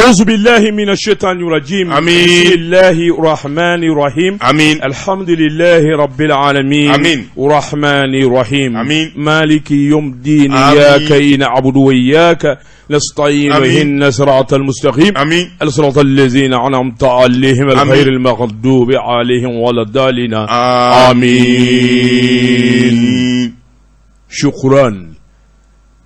أعوذ بالله من الشيطان الرجيم. آمين. بسم الله الرحمن الرحيم. آمين. الحمد لله رب العالمين. آمين. الرحمن الرحيم. آمين. مالك يوم الدين. آمين. إياك نعبد وإياك نستعين. آمين. اهدنا الصراط المستقيم. آمين. الصراط الذين أنعمت عليهم آمين. غير المغضوب عليهم ولا الضالين. آمين. شكرا.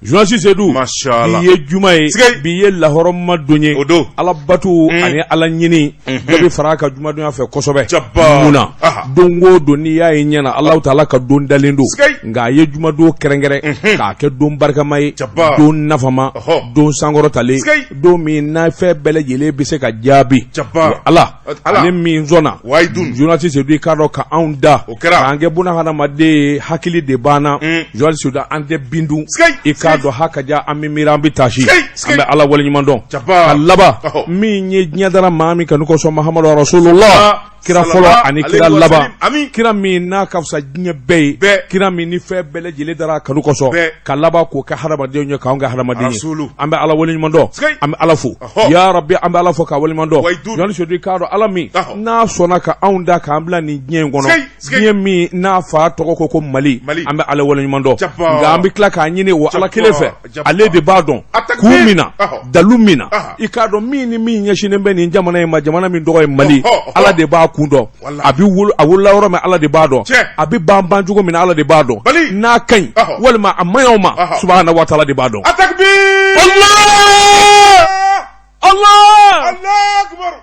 Journaliste Seydou. Masha Allah. Bi ye juma ye. Sigei. Bi ye lahɔrɔma don ye. O don. Ala bato ani ala ɲini dɔ bɛ fara a kan jumadonya fɛ kosɛbɛ. Jabba. Mun na? Don o don n'i y'a ye ɲɛ na, Alahu taala ka don dalen don. Sigei. Nka a ye jumadon kɛrɛnkɛrɛn k'a kɛ don barikama ye. Jabba. Don nafama. Don sankɔrɔtalen. Sigei. Don min n'a fɛn bɛɛ lajɛlen bɛ se ka jaabi. Jabba. Wa Ala. Ala. Ale min sɔnna. Wahidun. Journaliste Seydou, i k'a dɔn ka anw da. O kɛra. K'an kɛ buna hadamaden ye, hakili de b'an na. Journaliste Seydou, an tɛ bin dun. Sigei. I k'a dɔn ha ka ja an bɛ miiri, an bɛ taasi. Sigei, sigei. An bɛ Ala waleɲuman dɔn. Jabba. Ka laban min ye diɲɛ dara maa min kanu kosɔn, Mahamadu Rasulullah. Kira fɔlɔ Sallallahu ani kira alayhi wa laban. sallam. Amin. Kira min n'a ka fisa diɲɛ bɛɛ ye. Bɛɛ. Kira min ni fɛn bɛɛ lajɛlen dara a kanu kosɔn. Bɛɛ. Ka laban k'o kɛ hadamadenw ye, k'anw kɛ hadamaden ye. Rasulu. An bɛ Ala waleɲuman dɔn. Sigei. An bɛ Ala fo. Ya Rabbi, an bɛ Ala fo k'a waleɲuman dɔn. Wahidun. Journaliste Seydou, i k'a dɔn Ala min n'a sɔnna ka anw da k'an bila nin diɲɛ in kɔnɔ. Sigei, sigei. Diɲɛ min n'a fa tɔgɔ ko Mali. Mali. An bɛ Ala waleɲuman dɔn. Jabba. Nka an bɛ tila k'a ɲini o Ala Jabba. kelen fɛ. Jabba. Ale de b'a dɔn. A takbir. Kun min na, dalu min na. I k'a dɔn min ni min ɲɛsinnen bɛ nin jamana in ma, jamana min tɔgɔ ye Mali. Ala de b'a kun dɔn. Walahi. A bɛ wolo, a wolola yɔrɔ min, Ala de b'a dɔn. Tiɲɛ. A bɛ ban ban cogo min na, Ala de b'a dɔn. Bali. N'a ka ɲi walima a man ɲi aw ma, subahana wa taala de b'a dɔn. A takbir. Allah! Allah! Allah akbar.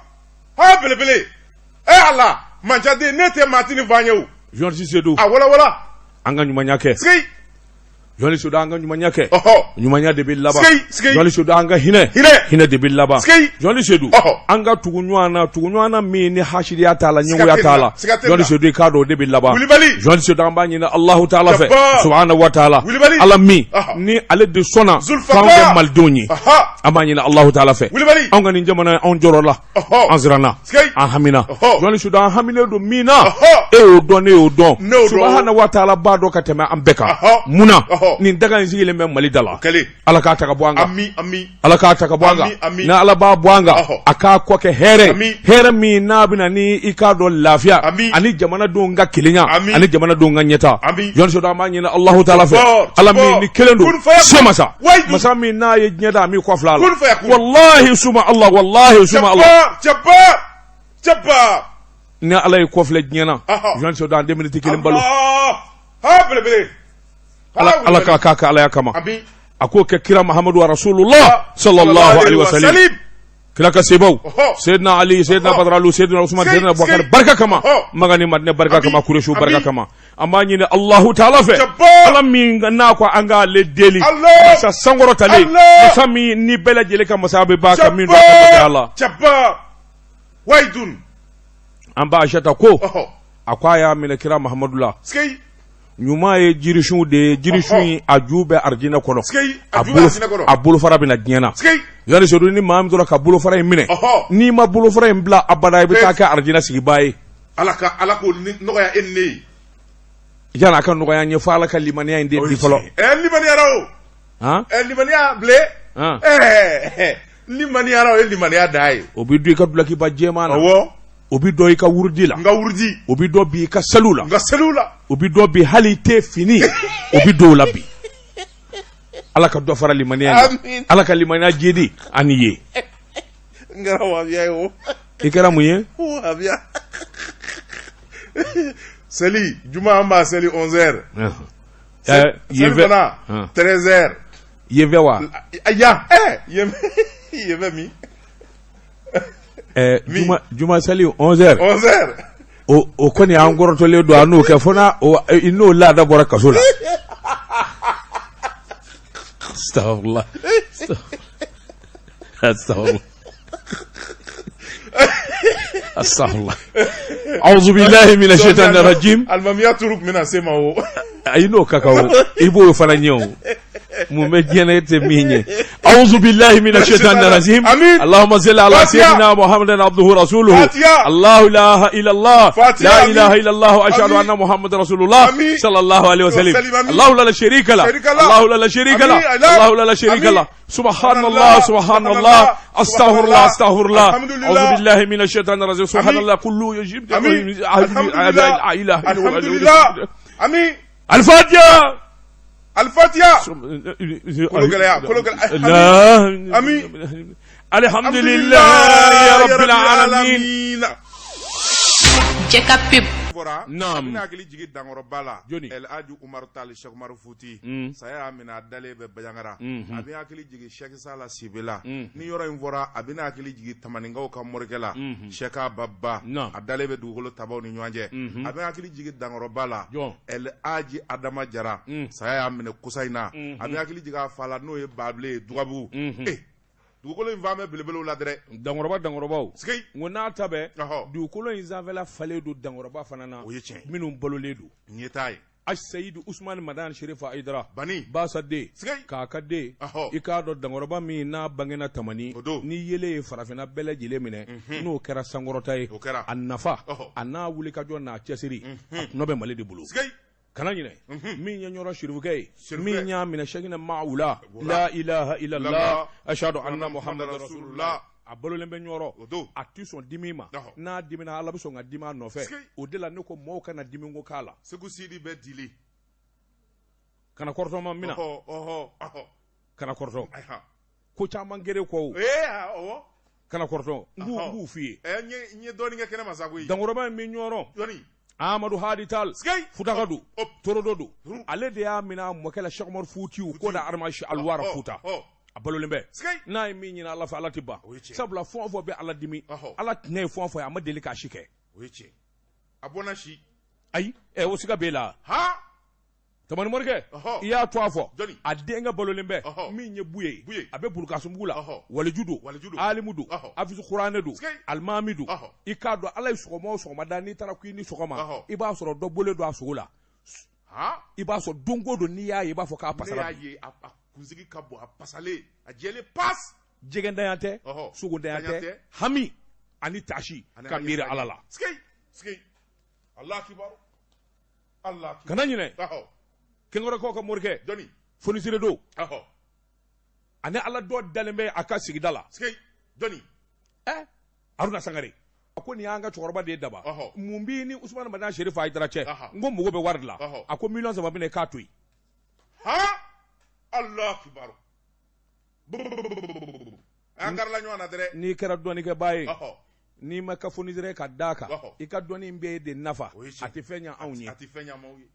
Ha belebele. Eh Allah, mancaden ne tɛ maa tɛ nin fɔ an ye o. Journaliste Seydou. A wala wala. An ka ɲumanya kɛ. Sigei. Journaliste Seydou, an ka ɲumanya kɛ. Ɲumanya de bɛ laban. Sigei, sigei. Journaliste Seydou, an ka hinɛ. Hinɛ. Hinɛ de bɛ laban. Sigei. Journaliste Seydou, an ka tugu ɲɔgɔn na, tugu ɲɔgɔn na min ni hasidiya t'a la, Siga ɲɛngoya tɛ nin t'a la, la. siga tɛ nin la. Journaliste Seydou, i k'a dɔn o de bɛ laban. Wulibali. Journaliste Seydou, an b'a ɲini Alahu taala fɛ. Jabba. Subahana wa taala. Wulibali. Ala min ni ale de sɔnna Zulfaka. k'anw kɛ malidenw ye. An b'a ɲini Alahu taala fɛ. Wulibali. Anw ka nin jamana in, anw jɔrɔ la. An siranna. Sigei. An hamina. Journaliste Seydou, an haminen don min na. E y'o dɔn, ne y'o dɔn. Ne y'o dɔn. Subahana wa taala b'a dɔn ka tɛmɛ an bɛɛ kan. Mun na? Nin daga in sigilen bɛ Mali da la. Kɛlen. Ala k'a ta ka bɔ an kan. Ami ami. Ala k'a ta ka bɔ an kan. Ami, ami. Ni Ala b'a bɔ an kan, a k'a kɔ kɛ hɛrɛ. Ami. Hɛrɛ min n'a bɛna ni i k'a dɔn lafiya Ami. ani jamanadenw ka kelenya Ami. ani jamanadenw ka ɲɛta. Ami. Journaliste Seydou, an b'a ɲini Alahu taala fɛ. Jabbar, Ala min Jabbar. ni kelen don. Kun faya kun. Se masa. Wayidu. Masa min n'a ye diɲɛ da a m'i kɔ filɛ a la. Kun faya kun. Walahi suma Allah, walahi suma Allah. Jabbar, Jabbar. Jabbar. Ni Ala ye kɔ filɛ diɲɛ na, Journaliste Seydou, an den miniti kelen balo. Allah. Ha belebele. Ala Ala k'a k'a kɛ Alaya kama. Ami. A k'o kɛ kira Muhammadu Rasulullah sallallahu alaihi wa sallam. Kira ka sebaw. Seydina Ali, Seydina Badaralu, Seydina Usman, Sigei, Seydina Abubakar sigei. barika kama. Maga ni Madina barika kama, Kuresu barika kama. An b'a ɲini Allahu taala fɛ. Jabbar. Ala min n'a ko an k'ale deli. Allah. Masa sankɔrɔtalen. Allah. Masa min ni bɛɛ lajɛlen ka masa bɛ ban ka min don a ka masaya la. Jabbar. Wahidun. An b'a Aisata ko. A ko a y'a minɛ kira Muhammadu la. Sigei. Ɲuman ye jirisun de ye, jirisun in a ju bɛ arijinɛ kɔnɔ. Sigei, a ju bɛ arijinɛ kɔnɔ. A bolofara bɛ na diɲɛ na. Sigei. Journaliste Seydou, ni maa min tora ka bolofara in minɛ, n'i ma bolofara in bila abada, i bɛ taa kɛ arijinɛ sigibaa ye. Ala ka Ala k'o nɔgɔya e ni ne ye. Yanni a ka nɔgɔya n ye, fo Ala ka limaniya in de di fɔlɔ. Limaniyara o. Han? Limaniya bile. Han? Limaniyara o ye limaniya dan ye. O bɛ dɔn i ka dulokiba jɛman na. Awɔ. O bɛ dɔn i ka wurudi la. N ka wurudi. O bɛ dɔn bi i ka seliw la. N ka seliw la. O bɛ dɔn bi hali i tɛ fini. O bɛ dɔw la bi. Ala ka dɔ fara limaniya in kan. Amin. Ala ka limaniya jidi ani ye. N kɛra wahabiya ye o. I kɛra mun ye? Wahabiya. Seli juma an b'a seli 11 heures. Yen Seli fɛ. fana 13 heures. Yen fɛ wa? Ya yen yen fɛ min? Juma seli 11 heures. 11 heures. O kɔni an kɔrɔtɔlen don an n'o kɛ fo n'a o n'o laada bɔra kaso la. Astaghfirullah. Astaghfirullah. Astaghfirullah. A'udhu billahi minash shaitanir rajim. Alimamiya turu tun bɛna se ma o. Ayi, n'o ka kan o, i b'o fana ɲɛ o. Mun bɛ diɲɛ na e tɛ min ye? أعوذ بالله من الشيطان الرجيم آمين. اللهم صل على فاتحة. سيدنا محمد عبده ورسوله فاتحة. الله لا إله إلا الله فاتحة. لا آمين. إله إلا الله وأشهد آمين. أن محمد رسول الله آمين. صلى الله عليه وسلم وسلم. آمين. الله لا شريك له شريك له. الله لا شريك له آمين. لا. الله لا شريك آمين. له سبحان الله الله. سبحان سبحان الله الله. أستغفر الله أستغفر الله الحمد لله. أعوذ بالله من الشيطان الرجيم سبحان آمين. الله كله يجيب آمين. الحمد لله. لا إله إلا هو. الحمد لله. آمين. الفاتحة الفاتحة. Kolo gɛlɛya, kolo gɛlɛya. لا آمين. الحمد لله رب العالمين Jɛka pub Fɔra. Naam. A bɛna hakili jigin dankɔrɔba la. Jɔni? El Hadji Umaru Tall Cheikh Umaru Futi. Saya y'a minɛ a dalen bɛ Banjagara. A bɛ hakili jigin Cheikh Sala Sibe la. Ni yɔrɔ in fɔra a bɛna hakili jigin Tamaninkaw ka morikɛ la. Cheikh Ababa. Naam. A dalen bɛ dugukolo tabaw ni ɲɔgɔn cɛ. A bɛ hakili jigin dankɔrɔba la. Jɔn? El Hadji Adama Jara. Saya y'a minɛ kosa in na. A bɛ hakili jigin a fa la n'o ye Babile ye Dugabugu. Eh, dugukolo in fan bɛ belebelew la dɛrɛ. dankɔrɔba dankɔrɔbaw Sigi. n ko n'a ta bɛɛ Ɔhɔ. dugukolo in sanfɛla falen don dankɔrɔba fana na O ye tiɲɛ ye. minnu balolen don Nin ye taa ye. Aseyidu Usumani Madani Serifa Ayidara Bani. Basa den Sigi. k'a ka den Ɔhɔ. i k'a dɔn dankɔrɔba min n'a bangena Tamani O don. ni yelen ye farafinna bɛɛ lajɛlen minɛ n'o kɛra sankɔrɔta ye O kɛra. a nafa Ɔhɔ. a n'a wulikajɔ n'a cɛsiri a tɔnɔ bɛ Mali de bolo Sigi. kana ɲinɛ min ye ɲɔrɔ sirifukɛ ye Sirifukɛ. min y'a minɛ sɛkinɛ maawula la ilaha illallah Illallah. ashhadu anna muhammadan Rasulullah. rasulullah a balolen bɛ ɲɔrɔ O don. a ti sɔn dimi ma Ɔhɔ. n'a dimina ala bɛ sɔn ka dimi a nɔfɛ Sigi. o de la ne ko mɔɔw kana dimi ko k'a la Segu Sidi bɛ dili. kana kɔrɔtɔ ma mina Ɔhɔ, ɔhɔ, ɔhɔ. kana kɔrɔtɔ Ayiwa. ko caman gere kɔ o Ee, awɔ. kana kɔrɔtɔ n b'u Ɔhɔ. n b'u f'i ye Ɛ, n ye dɔɔnin kɛ kɛnɛ ma sa koyi. dankɔrɔba in bɛ ɲɔrɔ Jɔnni. Amadu Hadi Tal Sigi. Futaka don Ɔp. Torodo don Turu. ale de y'a minɛ a mɔkɛ la Cheikh Umar Futiyu ko da Armashi Alwara Ɔ, Futa ɔ. a balolen bɛ Sigi. n'a ye min ɲini Ala fɛ Ala tɛ ban O ye tiɲɛ. sabula fɛn o fɛn bɛ Ala dimi Ɔhɔ. Ala tɛnɛ ye fɛn o fɛn ye a ma deli k'a si kɛ O ye tiɲɛ. A bɔnna si. ayi ɛ o siga b'e la Ha. Tamani morikɛ Ɔhɔ. i y'a to a fɔ Jɔnni? a denkɛ balolen bɛ Ɔhɔ. min ye Buye Buye. a bɛ Burukasumbugu la Ɔhɔ. waliju don Waliju don. alimu don Ɔhɔ. hafizu kuranɛ don Sigi. alimami don Ɔhɔ. i k'a dɔn Ala ye sɔgɔma o sɔgɔma da n'i taara ko i ni sɔgɔma Ɔhɔ. i b'a sɔrɔ dɔ bɔlen don a sogo la Ha. i b'a sɔrɔ don o don n'i y'a ye i b'a fɔ k'a Ne pasara y'a ye a kunsigi ka bon a pasalen a jɛlen pas. jɛgɛndanya tɛ Ɔhɔ. sogondanya Danya tɛ tɛ. hami ani taasi Ani ka ala miiri ɲɛ Ala la Sigi. Sigi. Allah kibaru. Allah kibaru. kana ɲinɛ Ɔhɔ. kɛnkɔrɔkaw ka morikɛ Jɔnni. fonisire don Ɔhɔ. ani Ala dɔ dalen bɛ a ka sigida la Sigi. Jɔnni. ɛ Haruna Sangare a ko nin y'an ka cɛkɔrɔba de ye daba Ɔhɔ. mun b'i ni Usumani Madani Serifa Ayidara cɛ Ɔhɔ. n ko mago bɛ wari de la Ɔhɔ. a ko miliyɔn 3 bɛ na i k'a to yen Ha. Allah kibaru. An karila ɲɔgɔn na dɛrɛ. n'i kɛra dɔnnikɛbaa ye Ɔhɔ. n'i ma ka fonisire ka d'a kan Ɔhɔ. i ka dɔnni in bɛ e de nafa O ye tiɲɛ. a tɛ fɛn ɲɛ anw ye A tɛ fɛn ɲɛ maaw ye.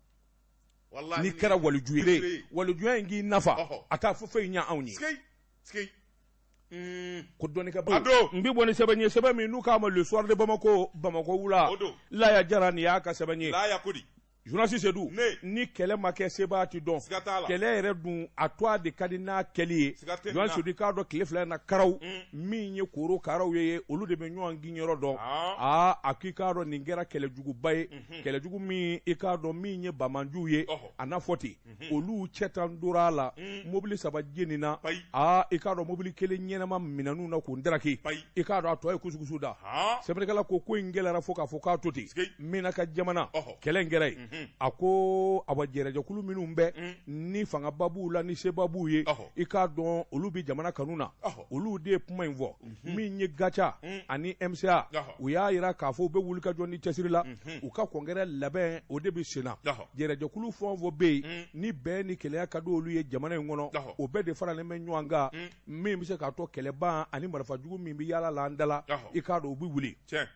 Walahi. n'i kɛra waliju ye Waliju. walijuya in k'i nafa Ɔhɔ. a t'a fɔ foyi ɲɛ anw ye Sigi. Sigi. ko dɔnnikɛbaa A don. n bɛ bɔ ni sɛbɛn ye sɛbɛn min n'u k'a ma le soir de Bamako Bamako wula O don. Laya Jara nin y'a ka sɛbɛn ye Laya ko di. Journaliste Seydou Ne. ni kɛlɛ ma kɛ sebaa ti dɔn Siga t'a la. kɛlɛ yɛrɛ dun a to a de ka di n'a kɛli ye Siga tɛ nin Journaliste na. Seydou i k'a dɔn tile 2 in na karaw min ye koro karaw ye olu de bɛ ɲɔgɔn ginyɔrɔ dɔn Ah. aa a k'i k'a dɔn nin kɛra kɛlɛjuguba ye kɛlɛjugu min i k'a dɔn min ye bamanjuw ye Ɔhɔ. a n'a fɔ ten olu cɛ tan dora a la mobili 3 jenina Payi. aa i k'a dɔn mobili kelen ɲɛnama minɛnw na k'o ndaraki Payi. i k'a dɔn a tɔ ye kusukusu da Han. sɛbɛnnikɛla ko ko in gɛlɛyara fo k'a fɔ k'a to ten Sigi. min ka jamana Ɔhɔ. kɛlɛ in kɛra yen a ko awa jɛrɛjɛkulu minnu bɛ ni fangaba b'u la ni seba b'u ye Ɔhɔ. i k'a dɔn olu bɛ jamana kanu na Ɔhɔ. olu de ye kuma in fɔ min ye GATIA ani MCA Ɔhɔ. u y'a yira k'a fɔ u bɛ wuli ka jɔ ni cɛsiri la u ka congrès labɛn o de bɛ sen na Ɔhɔ. jɛrɛjɛkulu fɛn o fɛn bɛ yen ni bɛn ni kelenya ka di olu ye jamana in kɔnɔ Ɔhɔ. o bɛɛ de faralen bɛ ɲɔgɔn kan min bɛ se k'a to kɛlɛban ani marifajugu min bɛ yaala la an da la Ɔhɔ. i k'a dɔn u bɛ wuli Tiɲɛ.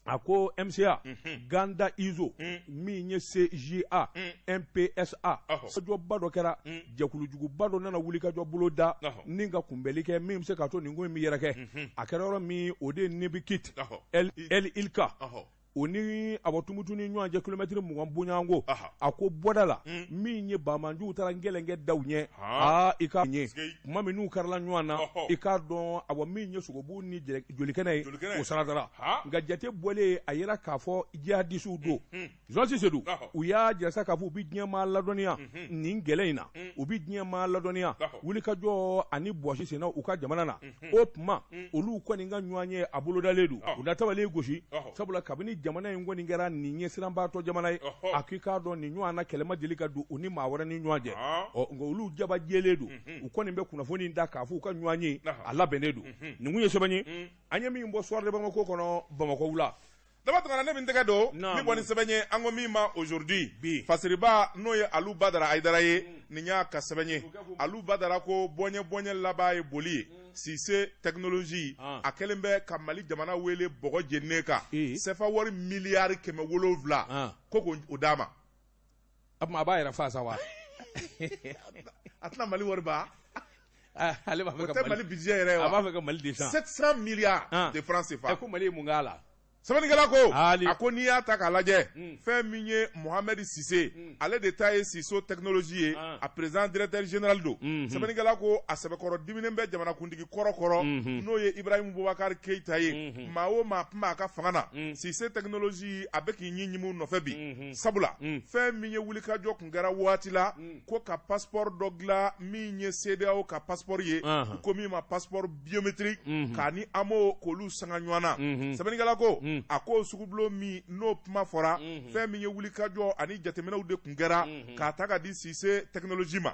a ko MCA Ganda Izo min ye CJA MPSA Ɔhɔ. jɔba dɔ kɛra jɛkulujuguba dɔ nana wuli ka jɔ bolo da Ɔhɔ. ni ka kunbɛli kɛ min bɛ se k'a to nin ko in bɛ yɛrɛkɛ a kɛra yɔrɔ min o de ye Nibikit Ɔhɔ. El Ilka Ɔhɔ. O ni a bɔ Tumutu ni ɲɔgɔn cɛ kilomɛtiri 20 bonyanko a ko bɔda la min ye banbaanciw taara gɛlɛnkɛ da u ɲɛ aa i ka ɲɛ tuma min n'u karila ɲɔgɔn na i k'a dɔn a bɔ min ye sogobu ni jolikɛnɛ ye o saratara nka jate bɔlen a yira k'a fɔ jihadisiw don Journaliste Sedu u y'a jira sa k'a fɔ u bɛ diɲɛ maa ladɔnniya nin gɛlɛ in na u bɛ diɲɛ maa ladɔnniya wulikajɔ ani bɔsi senna u ka jamana na o tuma olu kɔni ka ɲɔgɔn ye a bolodalen don u na tabali gosi sabula kabini jamana in kɔni kɛra nin ye siranbaatɔ jamana ye a k'i k'a dɔn nin ɲɔgɔn na kɛlɛ ma deli ka don u ni maa wɛrɛ ni ɲɔgɔn cɛ ɔ nka olu jaba jɛlen don u kɔni bɛ kunnafoni da k'a fɔ u ka ɲɔgɔn ye a labɛnnen don nin kun ye sɛbɛn ye an ye min bɔ Soir de Bamako kɔnɔ Bamakɔ wula Daba Tunkara ne bɛ n tɛgɛ don ni bɔ ni sɛbɛn ye an ko min ma aujourd'hui fasiriba n'o ye Alu Badara Ayidara ye nin y'a ka sɛbɛn ye Alu Badara ko bɔɲɛ bɔɲɛ laban ye boli ye Sise technologie a kɛlen bɛ ka Mali jamana wele bɔgɔ jeninen kan sefa wari miliyari 700 ko k'o d'a ma a tuma a b'a yɛrɛ fa sa wa a tɛna Mali wari ba ale b'a fɛ ka Mali budget yɛrɛ a b'a fɛ ka Mali de san 700 milliards de francs CFA ko Mali ye mun k'a la sɛbɛnnikɛla ko a ko n'i y'a ta k'a lajɛ fɛn min ye Mohamed Sise ale de ta ye Siso technologie ye a président directeur général don sɛbɛnnikɛla ko a sɛbɛkɔrɔ diminen bɛ jamanakuntigi kɔrɔ kɔrɔ n'o ye Ibrahim Boubacar Keita ye maa o maa tun b'a ka fanga na Sise technologie a bɛ k'i ɲin ɲimi u nɔfɛ bi sabula fɛn min ye wulikajɔ tun kɛra waati la ko ka passeport dɔ dilan min ye CEDEAO ka passeport ye u ko min ma passeport biométrique k'a ni AMO k'olu sanga ɲɔgɔn na sɛbɛnnikɛla ko a ko sugubulon min n'o kuma fɔra fɛn min ye wulikajɔ ani jateminɛw de tun kɛra k'a ta ka di Sise technologie ma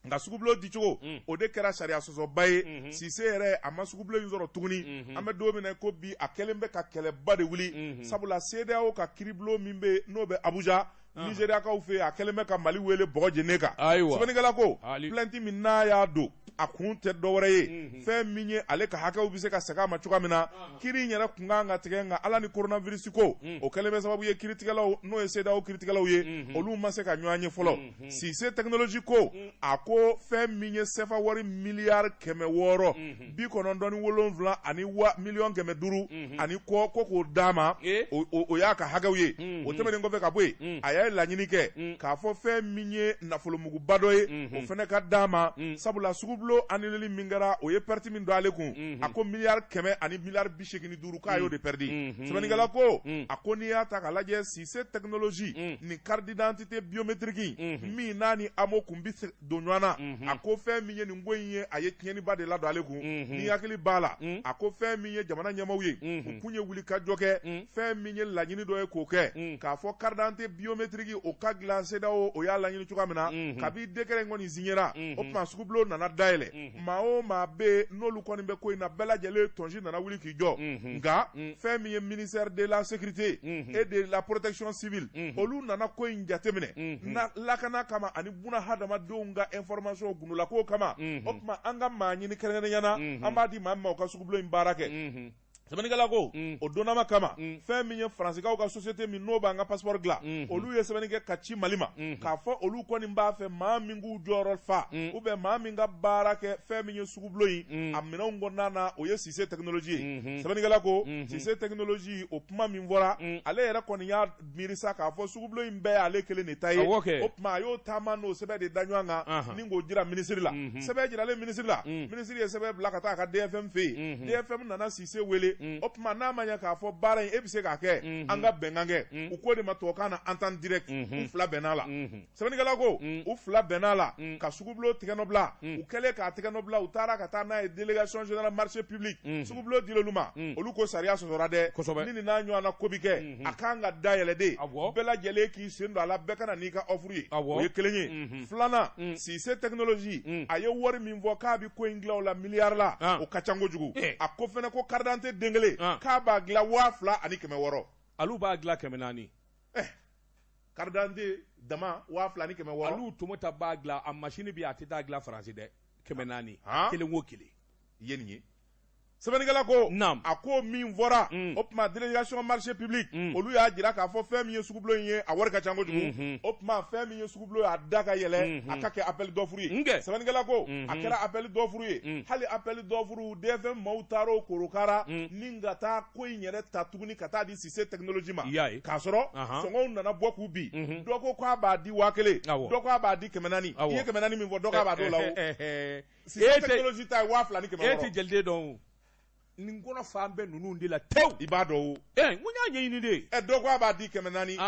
nka sugubulon dicogo o de kɛra sariya sɔsɔba ye Sise yɛrɛ a ma sugubulon in sɔrɔ tuguni an bɛ don min na ko bi a kɛlen bɛ ka kɛlɛba de wuli sabula CEDEAO ka kiiribulon min bɛ n'o bɛ Abuja Nizeriyakaw fɛ yen a kɛlen bɛ ka Mali wele bɔgɔ jeninen kan. Ayiwa. Sɛbɛnnikɛla ko plainte min n'a y'a don a kun tɛ dɔwɛrɛ ye fɛn min ye ale ka hakɛw bɛ se ka segin a ma cogoya min na kiiri in yɛrɛ tun kan ka tigɛ nka Ala ni coronavirus ko o kɛlen bɛ sababu ye kiiritigɛlaw n'o ye CEDEAO kiiritigɛlaw ye olu ma se ka ɲɔgɔn ye fɔlɔ Sise technologie ko a ko fɛn min ye sefa wari miliyari 697 ani wa miliyɔn 500 ani kɔ ko k'o d'a ma o y'a ka hakɛw ye o tɛmɛnen kɔfɛ ka bɔ yen a y'a laɲini kɛ k'a fɔ fɛn min ye nafolomuguba dɔ ye o fana ka d'a ma sabula sugubulon annuleli min kɛra o ye perte min don ale kun a ko miliyari 100 ani miliyari 85 k'a y'o de pɛridi sɛbɛnnikɛla ko a ko n'i y'a ta k'a lajɛ Sise technologie ni carte d'identité biométrique min n'a ni AMO kun bɛ don ɲɔgɔn na a ko fɛn min ye nin ko in ye a ye tiɲɛniba de ladon ale kun ni hakili b'a la a ko fɛn min ye jamana ɲɛmaaw ye u kun ye wulikajɔ kɛ fɛn min ye laɲini dɔ ye k'o kɛ k'a fɔ carte d'identité biométrique o ka dilan CEDEAO o y'a laɲini cogoya min na kabi décret in kɔni signera o tuma sugubulon nana dayɛlɛ maa o maa bɛ yen n'olu kɔni bɛ ko in na bɛɛ lajɛlen tɔnsi nana wuli k'i jɔ nka fɛn min ye ministère de la sécurité et de la protection civile olu nana ko in jateminɛ na lakana kama ani buna hadamadenw ka information gundolako kama o tuma an ka maa ɲini kɛrɛnkɛrɛnnenya na an b'a di maa min ma o ka sugubulon in baara kɛ sɛbɛnnikɛla ko o donnama kama fɛn min ye faransikaw ka société min n'o b'an ka passeport dilan olu ye sɛbɛnni kɛ ka ci Mali ma k'a fɔ olu kɔni b'a fɛ maa min k'u jɔyɔrɔ fa ou bien maa min ka baara kɛ fɛn min ye sugubulon in a minɛnw kɔnɔna na o ye Sise technologie ye sɛbɛnnikɛla ko Sise technologie o kuma min fɔra ale yɛrɛ kɔni y'a miiri sa k'a fɔ sugubulon in bɛɛ y'ale kelen de ta ye o tuma a y'o taama n'o sɛbɛn de da ɲɔgɔn kan ni k'o jira minisiri la sɛbɛn jiralen minisiri la minisiri ye sɛbɛn bila ka taa a ka DFM fɛ yen DFM nana Sise wele o tuma n'a ma ɲɛ k'a fɔ baara in e bɛ se k'a kɛ an ka bɛnkan kɛ u k'o de ma tubabukan na entente directe u fila bɛnna la sɛbɛnnikɛla ko u fila bɛnna la ka sugubulon tigɛnɔ bila u kɛlen k'a tigɛnɔ bila u taara ka taa n'a ye délégation générale marché public sugubulon dila olu ma olu ko sariya sɔsɔra dɛ kosɛbɛ ni nin n'a ɲɔgɔnna ko bi kɛ a kan ka dayɛlɛ de bɛɛ lajɛlen k'i sen don a la bɛɛ ka na n'i ka offre ye o ye kelen ye filanan Sise technologie a ye wari min fɔ k'a bɛ ko in dilan o la miliyari la o ka ca kojugu a ko fɛnɛ ko carte d'identité den kelen k'a b'a dilan 2600. Alu b'a dilan 400. Carte d'identité dama 2600. Alu Tomota b'a dilan a machine bɛ yen a tɛ taa dilan Faransi dɛ 400 kelen o kelen. I ye nin ye. Sɛbɛnnikɛla ko, Naam. a ko min fɔra, o tuma délégation marché public, olu y'a jira k'a fɔ fɛn min ye sugubulon in ye, a wari ka ca kojugu. O tuma fɛn min ye sugubulon ye, a da ka yɛlɛ, a ka kɛ appel d'offre ye. Nkɛ. Sɛbɛnnikɛla ko, a kɛra appel d'offre ye. Hali appel d'offre, DFM maaw taara o korokara ni ka taa ko in yɛrɛ ta tuguni ka taa di Cissé Technologie ma. I y'a ye. K'a sɔrɔ sɔngɔw nana bɔ k'u bin. Dɔ ko k'a b'a di 1000, dɔ k'a b'a di 400. I ye 400 min fɔ, dɔ k'a b'a d'o la o. Cissé Technologie ta ye 2600. E tɛ jeliden dɔn o. Nin kɔnɔ fan bɛɛ ninnu de la tewu. I b'a dɔn o. Ɛ n ko n y'a ɲɛɲini de. Ɛ dɔ ko a b'a di 400.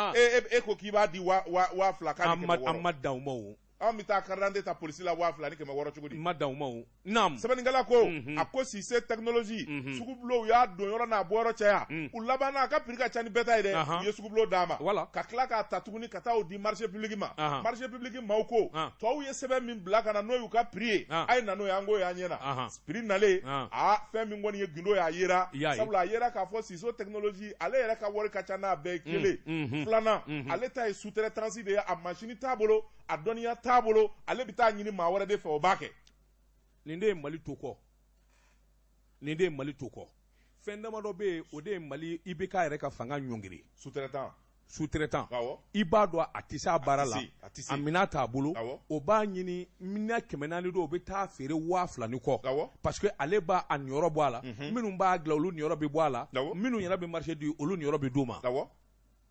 E ko k'i b'a di 2000 k'a ni 600. An ma dan o ma o. Anw bɛ taa carte d'identité ta polisi la 2600 cogo di? N ma dan o ma o. Naam. Sɛbɛnnikɛla ko, a ko Cissé Technologie, sugubulonw y'a don yɔrɔ n'a bɔ yɔrɔ caya. U labanna a ka prix ka ca ni bɛɛ ta ye dɛ. U ye sugubulon d'a ma. Voilà. Ka tila k'a ta tuguni ka taa o di marché public ma. Marché public maaw ko, tɔw ye sɛbɛn min bila ka na n'o y'u ka prix ye, a ye na n'o ye, an k'o y'an ɲɛ na. Prix nalen, aa fɛn min kɔni ye gundo ye, a yera. Sabula a yera k'a fɔ Cissé Technologie, ale yɛrɛ ka wari ka ca n'a bɛɛ ye kelen. Filanan, ale ta ye sous-traitance de ye, a machine t'a bolo, a dɔnniya t'a bolo, ale bɛ taa ɲini maa wɛrɛ de fɛ, o b'a kɛ. Nin de ye Mali to kɔ. Nin de ye Mali to kɔ. Fɛn damadɔ bɛ yen, o de ye Mali IBK yɛrɛ ka fanga ɲɔngiri. Sous-traitant. Sous-traitant. I b'a dɔn a tɛ se a baara la, a minɛn t'a bolo, o b'a ɲini minɛn 400 don, o bɛ taa feere 2000 ni kɔ. Parce que ale b'a a niyɔrɔ bɔ a la, minnu b'a dilan olu niyɔrɔ bɛ bɔ a la, minnu yɛrɛ bɛ marché di olu niyɔrɔ bɛ d'u ma.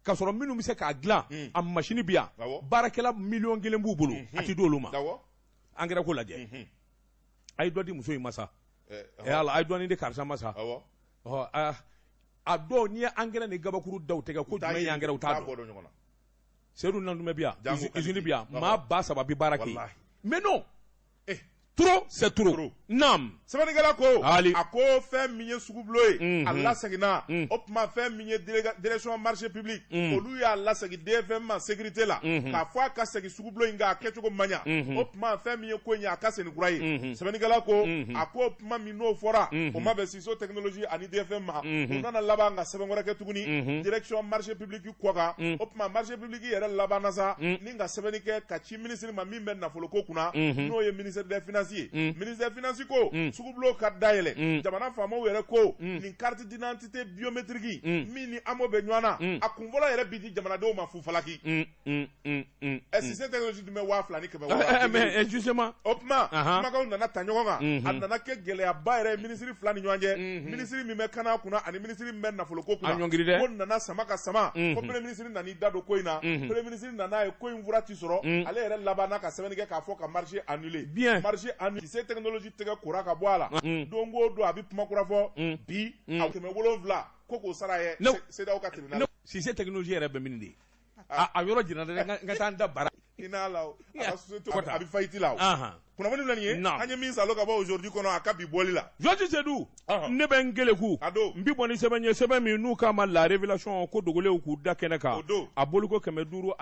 K'a sɔrɔ minnu bɛ se k'a dilan, a machine bɛ yan, baarakɛla 1 million b'u bolo, a tɛ d'olu ma. Engrais ko lajɛ. A ye dɔ di muso in ma sa. Ala, a ye dɔɔnin di karisa ma sa. A dɔw n'i ye engrais ni gabakuru da u tɛgɛ ko jumɛn ye engrais, u t'a dɔn. Seydou Nantumɛ bɛ yan, usine bɛ yan, maa 3000 bɛ baara kɛ. Mais non. Trop, c'est trop. Naam. Sɛbɛnnikɛla ko, a ko fɛn min ye sugubulon ye, a laseginna. O tuma fɛn min ye direction marché public, olu y'a lasegin DFM ma sécurité la, k'a fɔ a ka segin sugubulon in kan, a kɛcogo man ɲa. O tuma fɛn min ye ko in ye, a ka segin kura ye. Sɛbɛnnikɛla ko, a ko kuma min n'o fɔra, o ma bɛn Cissé Technologie ani DFM ma. U nana laban ka sɛbɛn wɛrɛ kɛ tuguni, direction marché public kɔ kan. O tuma marché public yɛrɛ labanna sa ni ka sɛbɛnni kɛ ka ci ministre ma min bɛ nafoloko kunna, n'o ye ministre des finances ye. Ministre des finances ko, sugubulon ka dayɛlɛ. Jamana faamaw yɛrɛ ko, nin carte d'identité biométrique min ni AMO bɛ ɲɔgɔn na, a kunfɔlɔ yɛrɛ bi di jamanadenw ma fufalaki. Ɛ Cissé Technologie dun bɛ 2600. Mais justement. O tuma kumakanw nana ta ɲɔgɔn kan, a nana kɛ gɛlɛyaba yɛrɛ ye ministre fila ni ɲɔgɔn cɛ, ministre min bɛ kana kunna ani ministre min bɛ nafoloko kunna. A ɲɔngiri dɛ. Ko nana sama ka sama, ko premier ministre nan'i da don ko in na. Premier ministre nana ye ko in fura ti sɔrɔ, ale yɛrɛ labanna ka sɛbɛnni kɛ k'a fɔ ka marché annulé. Bien. Marché annulé. Cissé Technologie tɛgɛ kora ka bɔ a la. Don o don a bɛ kuma kura fɔ bi, a 700 ko k'o sara ye CEDEAO ka tribunal. Cissé Technologie yɛrɛ bɛ min de ye? A yɔrɔ jira dɛ, n ka taa n da bara. I n'a la o, a ka société a bɛ faillite la o. Kunnafoni filɛ nin ye, an ye min salo ka bɔ aujourd'hui kɔnɔ a ka bi bɔli la. Georges Seydou, ne bɛ n keleku, n bi bɔ ni sɛbɛn ye, sɛbɛn min n'u k'a ma la révélation, ko dogolenw k'u da kɛnɛ kan. A boliko 530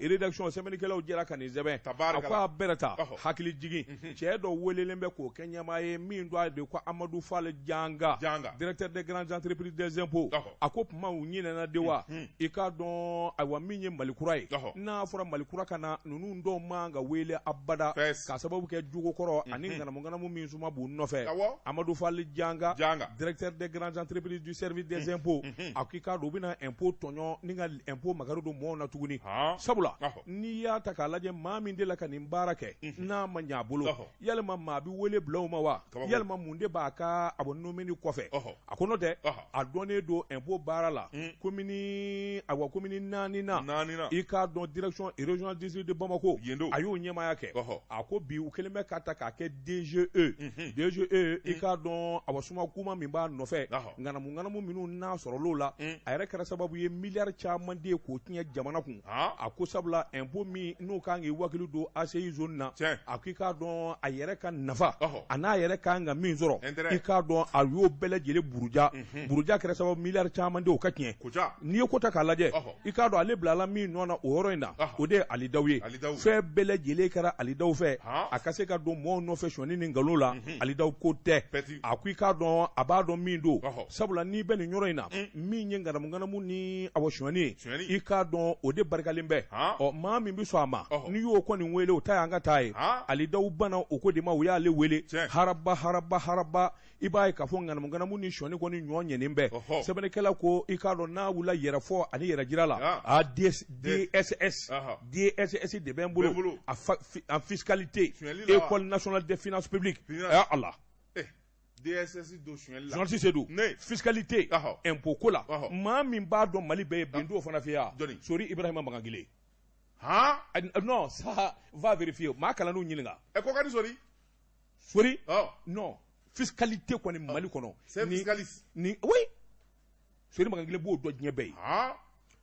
rédaction sɛbɛnnikɛlaw jɛra ka nin sɛbɛn. A ko a bɛrɛ ta hakili jigin, cɛ dɔ welelen bɛ k'o kɛ ɲɛmaa ye min don a de ko Amadou Fall Janga, directeur des grandes entreprises des impôts. A ko kuma u ɲinɛna de wa, i k'a dɔn ayiwa min ye Mali kura ye, n'a fɔra Mali kura ka na, ninnu dɔw man ka wele abada. K'a sababu kɛ jogo kɔrɔ ani ŋanamu min suma b'u nɔfɛ. Amadou Fall Janga, directeur des grandes entreprises du service des impôts, a k'i k'a dɔn u bɛna impôt tɔɲɔ ni ka impôt makari don mɔgɔw na tuguni. Sabula n'i y'a ta k'a lajɛ, maa min delila ka nin baara kɛ n'a ma ɲɛ a bolo, yalima maa bɛ wele bila o ma wa? Yalima mun de b'a ka a bɔ nomini kɔfɛ? A ko n'o tɛ, a dɔnnen don impôt baara la commune, ayiwa commune 4 na, i k'a dɔn direction régionale district de Bamako, a y'o ɲɛmaaya kɛ. A ko bi u kɛlen bɛ ka ta k'a kɛ DGE. DGE, i k'a dɔn awa suma kuma min b'a nɔfɛ, ŋanamu minnu n'a sɔrɔl'o la, a yɛrɛ kɛra sababu ye miliyari caman de ye k'o tiɲɛ jamana kun. A ko sabula impôt min n'o kan k'i wakili don ACI zone na, a ko i k'a dɔn a yɛrɛ ka nafa a n'a yɛrɛ kan ka min sɔrɔ, i k'a dɔn a y'o bɛɛ lajɛlen buruja. Buruja kɛra sababu miliyari caman de o ka tiɲɛ. N'i ye ko ta k'a lajɛ, i k'a dɔn ale bilala min nɔ na o yɔrɔ in na, o de ye Ali Daw ye. Fɛn bɛɛ lajɛlen kɛra Ali Daw fɛ, a ka se ka don mɔgɔw nɔfɛ sɔnni ni nkalon la, Ali Daw ko tɛ. A ko i k'a dɔn a b'a dɔn min don, sabula n'i bɛ nin yɔrɔ in na, min ye ŋanamu ni awɔ sɔnni ye, i k'a dɔn o de barikalen bɛ. Ɔ maa min bɛ sɔn a ma, n'i y'o kɔni wele, o ta y'an ka taa ye. Ali Daw banna o ko de ma, u y'ale wele haraba haraba haraba. I b'a ye k'a fɔ ŋanamuŋanamu ni sɔni kɔni ɲɔ ɲɛnen bɛɛ. Sɛbɛnnikɛla ko i k'a dɔn n'a wulila yɛrɛfɔ ani yɛrɛjira la, a DSS DSS de bɛ n bolo en fiscalité, école nationale des finances publiques. Ala DSS don sonyɛli la. Journaliste Seydou, fiscalité, impôt ko la, maa min b'a dɔn Mali bɛɛ ye bi, n t'o fana f'i ye. Sori Ibrahima Magangile. Han? Non, ça va vérifier, maa kalannenw ɲininka. Ɛ, ko ka di Sori. Sori? Non, fiscalité kɔni Mali kɔnɔ. C'est fiscaliste. Ni oui. Sori Magangile b'o dɔn diɲɛ bɛɛ ye.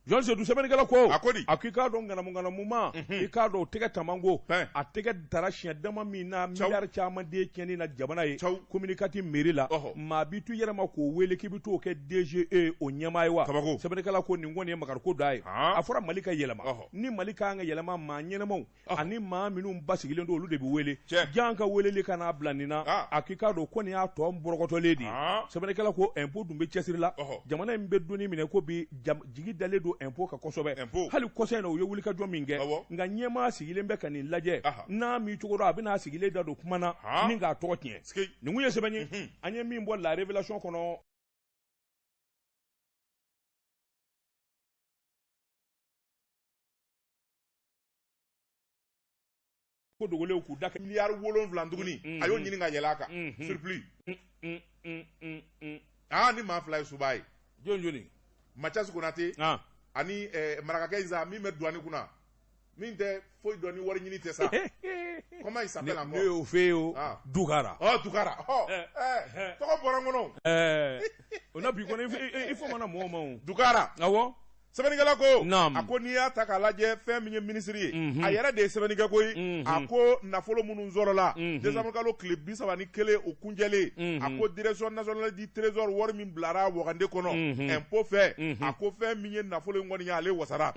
Journaliste Seydou, sɛbɛnnikɛla ko. A ko di? A ko i k'a dɔn ŋanamuŋanamuma, i k'a dɔn o tɛgɛ tamango, a tɛgɛ dara siɲɛ dama min na, miliyari caman de tiɲɛni na jamana ye, commune 4 mairie la, maa b'i to yɛrɛ ma k'o wele k'i bɛ t'o kɛ DGE o ɲɛmaa ye wa? Sɛbɛnnikɛla ko nin kɔni ye makariko da ye. A fɔra Mali ka yɛlɛma, ni Mali ka kan ka yɛlɛma, maa ɲɛnamaw ani maa minnu basigilen don, olu de bɛ wele. Jan ka weleli ka n'a bila nin na, a k'i k'a dɔn ko nin y'a tɔ bɔrɔkɔtɔlen de ye. Sɛbɛnnikɛla ko impôt dun bɛ cɛsiri la, jamana in bɛ donni minɛ ko bi jigi dalen don impôt kan kosɛbɛ. Hali kɔsa in na u ye wulikajɔ min kɛ, nka ɲɛmaa sigilen bɛ ka nin lajɛ, n'a m'i cogo dɔn, a bɛna sigilen da don kuma na ni k'a tɔgɔ tiɲɛ. Nin kun ye sɛbɛn ye an ye min bɔ La Révélation kɔnɔ. Ko dogolenw k'u da kɛ. Miliyari 7 tuguni, a y'o ɲini ka yɛlɛ a kan, surplus. Aa, ni maa fila ye suba ye. Jɔn jɔni? Mathias Konate ani marakakɛ in sa, min bɛ douane kunna, min tɛ foyi dɔn ni wari ɲini tɛ sa. Comment il s'appelle encore? Ne y'o f'e ye o. Dukara. Ɔ, Dukara. Ɔ, tɔgɔ bɔra n kɔnɔ. O na bi kɔni, i fɔ mana mɔgɔw ma o. Dukara. Awɔ. Sɛbɛnnikɛla ko, a ko n'i y'a ta k'a lajɛ, fɛn min ye minisiri ye, a yɛrɛ de ye sɛbɛnni kɛ koyi. A ko nafolo minnu sɔrɔla décembre kalo tile 31, o kuncɛlen, a ko direction nationale du trésor, wari min bilara wagande kɔnɔ impôt fɛ, a ko fɛn min ye nafolo in kɔni ye, ale wasara.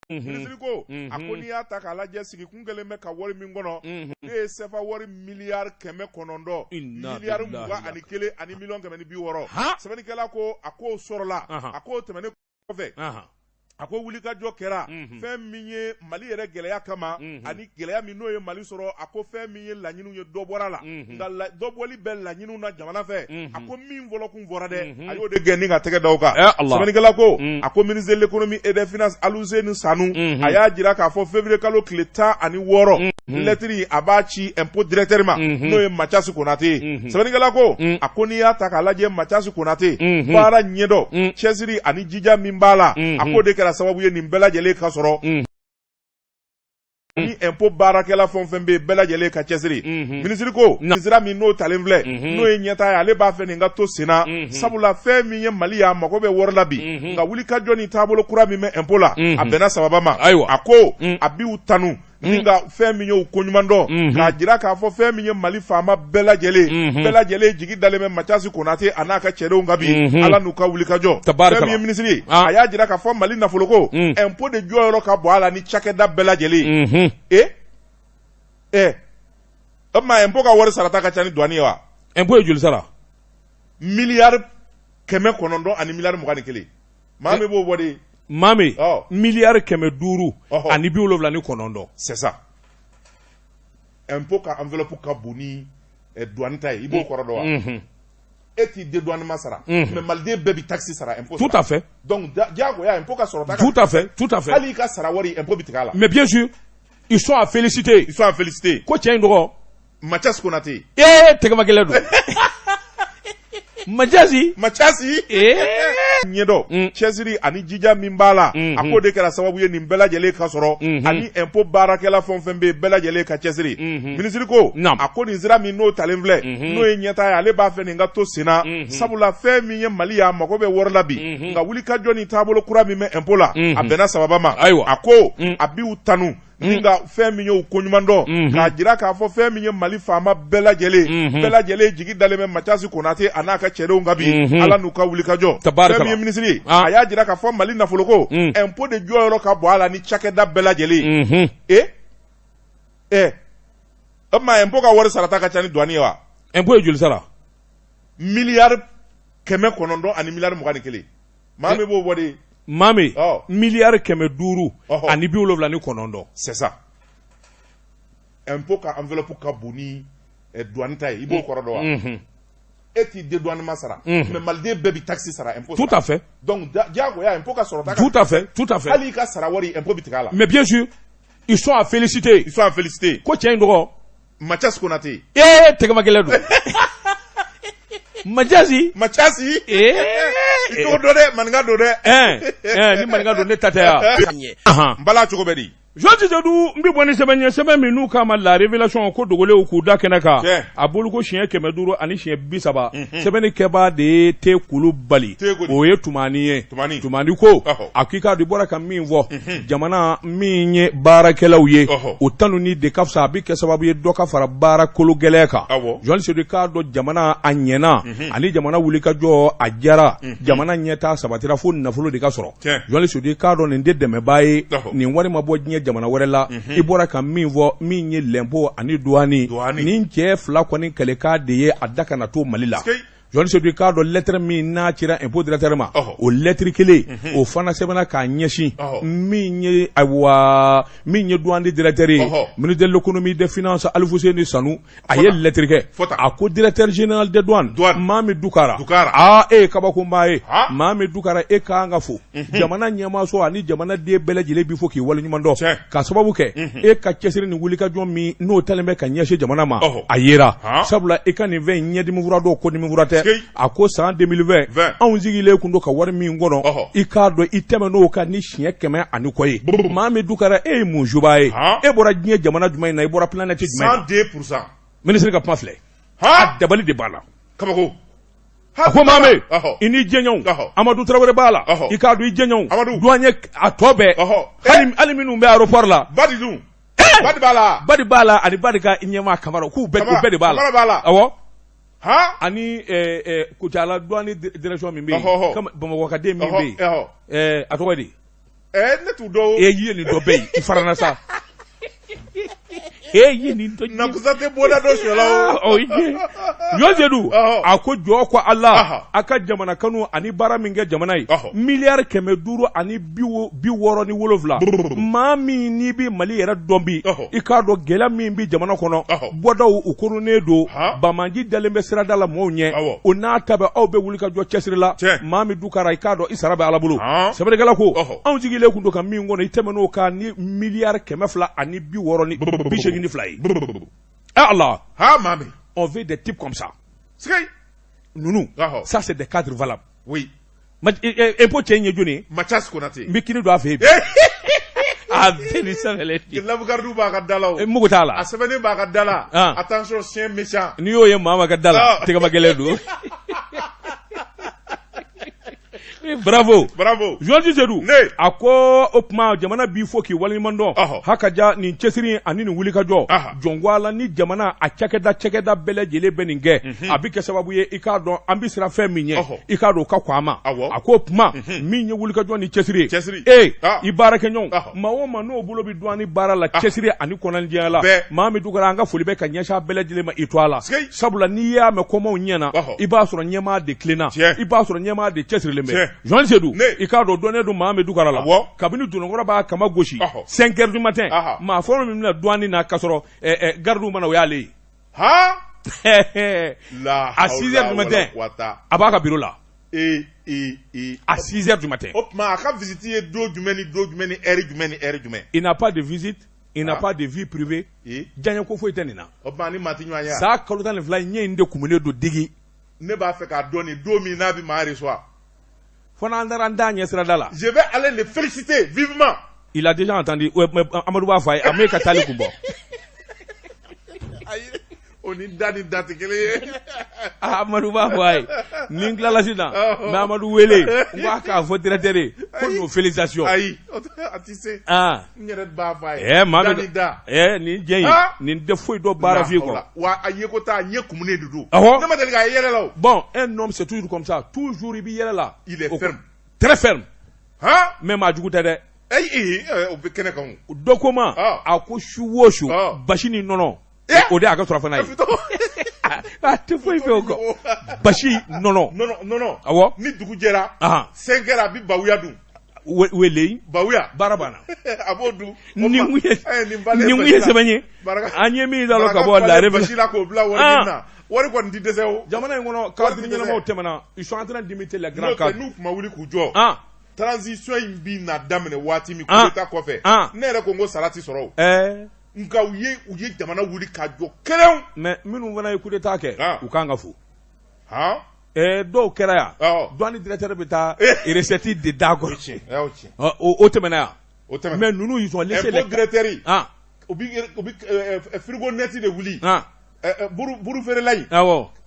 Minisiri ko, a ko n'i y'a ta k'a lajɛ, sigikun kɛlen bɛ ka wari min kɔnɔ, ne ye CFA wari miliyari 900, miliyari 21 ani miliyɔn 160. Sɛbɛnnikɛla ko a k'o sɔrɔla. A k'o tɛmɛnen kɔfɛ, a ko wulikajɔ kɛra fɛn min ye Mali yɛrɛ gɛlɛya kama, ani gɛlɛya min n'o ye Mali sɔrɔ. A ko fɛn min ye laɲiniw ye, dɔ bɔra la, nka dɔ bɔli bɛ laɲiniw na jamana fɛ. A ko min fɔlɔ kun fɔra dɛ, a y'o de gɛn ni ka tɛgɛ da o kan. Sɛbɛnnikɛla ko, a ko ministre de l'économie et des finances Aluseni Sanu, a y'a jira k'a fɔ février kalo tile 16, lɛtiri a b'a ci impôt directeur ma, n'o ye Mathias Konate ye. Sɛbɛnnikɛla ko, a ko n'i y'a ta k'a lajɛ, Mathias Konate baara ɲɛdɔn, cɛsiri ani jija min b'a la, a k'o de kɛra sababu ye nin bɛɛ lajɛlen ka sɔrɔ, ni impôt baarakɛla fɛn o fɛn bɛ yen, bɛɛ lajɛlen ka cɛsiri. Minisiri ko sira min n'o talen filɛ, n'o ye ɲɛtaa ye, ale b'a fɛ nin ka to senna, sabula fɛn min ye Mali ye, a mago bɛ wari la bi, nka wulikajɔ ni taabolo kura min bɛ impôt la, a bɛnna sababa ma. A ko a b'u tanu ni ka fɛn min ye u koɲuman dɔn, k'a jira k'a fɔ fɛn min ye Mali faama bɛɛ lajɛlen, bɛɛ lajɛlen jigi dalen bɛ Mathias Konate a n'a ka cɛdenw kan bi, Ala n'u ka wulikajɔ. Fɛn min ye minisiri ye, a y'a jira k'a fɔ Mali nafoloko, impôt de jɔyɔrɔ ka bon a la ni cakɛda bɛɛ lajɛlen ye. E o tuma impôt ka wari sarata ka ca ni douane ye wa? Impôt ye joli sara? Miliyari 900 ani miliyari 21. Maa min b'o bɔ de. Maa min miliyari 579. C'est ça, impôt ka enveloppe ka bon ni douane ta ye, i b'o kɔrɔ dɔn wa? E t'i dédouanement sara, mais maliden bɛɛ bi taxe sara, impôt. Tout à fait. Donc diyagoya impôt ka sɔrɔ ta. Tout à fait, tout à fait. Hali i ka sara wari, impôt bi tigɛ a la. Mais bien sûr, ils sont à féliciter. Ils sont à féliciter. Ko cɛ in tɔgɔ? Mathias Konate. Ee, tɛgɛma gɛlɛn don Mathias. Mathias ɲɛdɔn, cɛsiri ani jija min b'a la, a k'o de kɛra sababu ye nin bɛɛ lajɛlen ka sɔrɔ, ani impôt baarakɛla fɛn o fɛn bɛ yen, bɛɛ lajɛlen ka cɛsiri. Minisiri ko, a ko nin sira min n'o talen filɛ, n'o ye ɲɛtaa ye, ale b'a fɛ nin ka to senna, sabula fɛn min ye Mali ye, a mago bɛ wari la bi, nka wulikajɔ ni taabolo kura min bɛ impôt la, a bɛnna sababa ma. A ko a b'u tanu ni ka fɛn min ye u koɲuman dɔn, k'a jira k'a fɔ fɛn min ye Mali faama bɛɛ lajɛlen, bɛɛ lajɛlen jigi dalen bɛ Mathias Konate a n'a ka cɛdenw kan bi, Ala n'u ka wulikajɔ. Fɛn min ye minisiri ye, a y'a jira k'a fɔ Mali nafoloko, impôt de jɔyɔrɔ ka bon a la ni cakɛda bɛɛ lajɛlen ye. E o tuma impôt ka wari sarata ka ca ni douane ye wa? Impôt ye joli sara? Miliyari 900 ani miliyari 21. Maa min b'o bɔ de. Maa min miliyari 579. C'est ça, impôt ka enveloppe ka bon ni douane ta ye, i b'o kɔrɔ dɔn wa? E t'i dédouanement sara, mais maliden bɛɛ bi taxe sara, impôt. Tout à fait. Donc diyagoya impôt ka sɔrɔ ta. Tout à fait, tout à fait. Hali i ka sara wari, impôt bi tigɛ a la. Mais bien sûr, ils sont à féliciter. Ils sont à féliciter. Ko cɛ in dɔgɔ? Mathias Konaté. Ee, tɛgɛma gɛlɛn don, Mathias. Mathias. Ee. I tɔgɔ dɔn dɛ, maninka don dɛ. Ɛn ɛn, ni maninka don, ne ta tɛ yan. N bala cogo bɛ di? Journaliste Seydou, n bɛ bɔ ni sɛbɛn ye, sɛbɛn min n'u k'a ma La Révélation, ko dogolenw k'u da kɛnɛ kan. A bolo ko siɲɛ 530. Sɛbɛnni kɛbaa de ye Te Kulubali, o ye Tumani ye. Tumani ko a k'i k'a dɔn, i bɔra ka min fɔ, jamana min ye baarakɛlaw ye, o tanuni de ka fisa, a bɛ kɛ sababu ye dɔ ka fara baara kolo gɛlɛya kan. Journaliste Seydou, k'a dɔn jamana a ɲɛna ani jamana wulikajɔ a jara, jamana ɲɛtaa sabatira, fo nafolo de ka sɔrɔ. Journaliste Seydou, k'a dɔn nin tɛ dɛmɛbaa ye, nin wari ma bɔ diɲɛ jamana wɛrɛ la. I bɔra ka min fɔ, min ye lɛnpo ani douane, nin cɛ fila kɔni kɛlɛkan de ye a da kana to Mali la. Journaliste Seydou, k'a dɔn lettre min n'a cira impôt directeur ma, o lettre kelen o fana sɛbɛnna k'a ɲɛsin min ye, ayiwa, min ye douane directeur ye, ministre de l'économie, des finances, Alifuseni Sanu, a ye lettre kɛ. A ko directeur général des douanes, Mami Dukara, aa, e ye kabakoba ye. Mami Dukara, e ka kan ka fo. Jamana ɲɛmaaso ani jamana den bɛɛ lajɛlen b'i fo k'i waleɲuman dɔn, ka sababu kɛ e ka cɛsiri ni wulikajɔ min n'o talen bɛ ka ɲɛsin jamana ma, a yera, sabula i ka nin fɛn in ɲɛdimi fura dɔw ko dimi fura tɛ. A ko san 2020, anw sigilen kun don ka wari min kɔnɔ, i k'a dɔn i tɛmɛ n'o kan ni siɲɛ 100 ani kɔ ye. Mami Dukara, e ye mun juba ye? E bɔra diɲɛ jamana jumɛn in na? I bɔra planète jumɛn na? 102%. Ministre ka kuma filɛ, a dabali de b'a la. Kabako. A ko Maame, i ni jɛɲɔgɔnw, Amadu Tarawele b'a la, i k'a dɔn i jɛɲɔgɔnw, douanier a tɔ bɛɛ, hali minnu bɛ aéroport la. Badi dun? Badi b'a la. Badi b'a la, ani Badi ka ɲɛmaa Kamara, k'u bɛɛ, u bɛɛ de b'a la. Kamara b'a la. Awɔ. Ani Kucala douane direction min bɛ yen, Bamakɔ ka den min bɛ yen, a tɔgɔ ye di? Ne t'u dɔn. E ye nin dɔ bɛ yen, i farana sa. E ye nin dɔ. Nakusa tɛ bɔda dɔ sɔrɔ la o. Ɲɔ Sedu, a ko jɔ ko Ala a ka jamana kanu ani baara min kɛ jamana ye, miliyari 567. Maa min n'i bɛ Mali yɛrɛ dɔn bi, i k'a dɔn gɛlɛya min bɛ jamana kɔnɔ, bɔdaw u koronnen don, banbaanci dalen bɛ sirada la mɔgɔw ɲɛ, o n'a ta bɛɛ, aw bɛ wuli ka jɔ cɛsiri la. Maa min Dukara, i k'a dɔn i sara bɛ Ala bolo. Sɛbɛnnikɛla ko anw sigilen kun don ka min kɔnɔ, i tɛmɛn'o kan ni miliyari 282 ye. Eh Allah. Ha, Mami. On veut des types comme ça. Sigi. Nunu, ça c'est des cadres valables. Oui. Impôt cɛ in ye jɔnni ye? Mathias Konate. N bɛ kini don a fɛ yen bi. A bɛɛ ni sɛbɛnlen. Labugardiw b'a ka da la o. Mugu t'a la. A sɛbɛnnen b'a ka da la. Attention, chien méchant. N'i y'o ye maa ma ka da la, tɛgɛma gɛlɛn don. Bravo. Bravo. Journaliste Seydou. Ne. A ko o tuma jamana b'i fo k'i waleɲuman dɔn. Haka ja nin cɛsiri ani nin wulikajɔ. Jɔnko Ala ni jamana a cakɛda bɛɛ lajɛlen bɛ nin kɛ. A bɛ kɛ sababu ye, i k'a dɔn an bɛ siran fɛn min ɲɛ. I k'a dɔn o ka kɔn a ma. A ko o tuma min ye wulikajɔ ni cɛsiri ye. Cɛsiri. Ee, i baarakɛɲɔgɔnw. Maa o maa n'o bolo bɛ douane baara la, cɛsiri ani kɔnɔnajɛya la. Maa min Dukara, an ka foli bɛ ka ɲɛsin a bɛɛ lajɛlen ma, i to a la. Sabula n'i y'a mɛn kɔmaw ɲɛna, i b'a sɔrɔ ɲɛmaa de tilenna. I b'a sɔrɔ ɲɛmaa de cɛsirilen bɛ. Journaliste Seydou, i k'a dɔn dɔnnen don maa min Dukara la. Kabini Dononkɔrɔ b'a kama gosi 5 heures du matin, maa fɔlɔ min bɛna douane na k'a sɔrɔ gardiw mana, o y'ale ye. À 6 heures du matin, a b'a ka bureau la. À 6 heures du matin. O tuma a ka visite ye don jumɛn ni don jumɛn ni heure jumɛn ni heure jumɛn? Il n'a pas de visite. Il n'a pas de vie privée. Diɲɛ ko foyi tɛ nin na. O tuma ni maa tɛ ɲɔgɔn ye. San kalo 12 ɲɛ in de kumunen don digi. Ne b'a fɛ k'a dɔn nin don min n'a bɛ maa reçoit. Fo n'an taara n da ɲɛ sirada la. Je vais aller le féliciter vivement. Il a déjà entendu. Amadu b'a fɔ a ye, a m'e ka taali kun bɔ. Ayi, o ni da ni da tɛ kelen ye. Amadu b'a fɔ a ye, ni n tilala sisan, n bɛ Amadu wele, n k'a k'a fɔ directeur ye ko nos félicitations. Ayi, a tɛ se. N yɛrɛ b'a fɔ a ye. Maa da ni da. Nin jɛ in, nin tɛ foyi dɔn baara f'i kɔ. Wa a ye ko taa ɲɛ kumunen de don. Awɔ. Ne ma deli k'a ye yɛlɛ la o. Bon, un homme, c'est toujours comme ça, toujours i bɛ yɛlɛ la. Il est ferme. Très ferme. Mais maa jugu tɛ dɛ. Ayi, o bɛ kɛnɛ kan o. Dɔ ko ma, a ko su o su, basi ni nɔnɔ, o de y'a ka surafana ye. A tɛ foyi fɛ o kɔ. Basi nɔnɔ. Nɔnɔ. Awɔ. Ni dugu jɛra. 5 heures, a bɛ bawuya dun. Wele. Bawuya. Baara banna. A b'o dun. Nin kun ye sɛbɛn ye. An ye min da ka bɔ la basi la k'o bila wari ɲini na. Wari kɔni ti dɛsɛ o. Jamana in kɔnɔ, cadre ɲɛnamaw tɛmɛna, ils sont en train d'imiter les grands cadres. N'u tun ma wuli k'u jɔ, transition in bi na daminɛ waati min, coup d'état kɔfɛ, ne yɛrɛ ko n ko sara ti sɔrɔ o. Nka u ye jamana wuli ka jɔ kelen. Mais minnu fana ye coup d'état kɛ, u kan ka fo. Dɔw kɛra yan, douane directeur bɛ taa recette de d'a kɔrɔ. O tɛmɛna yan. O tɛmɛna. Mais ninnu, ils ont laissé les directeur, u bi frigo net de wuli. Buru feerela in.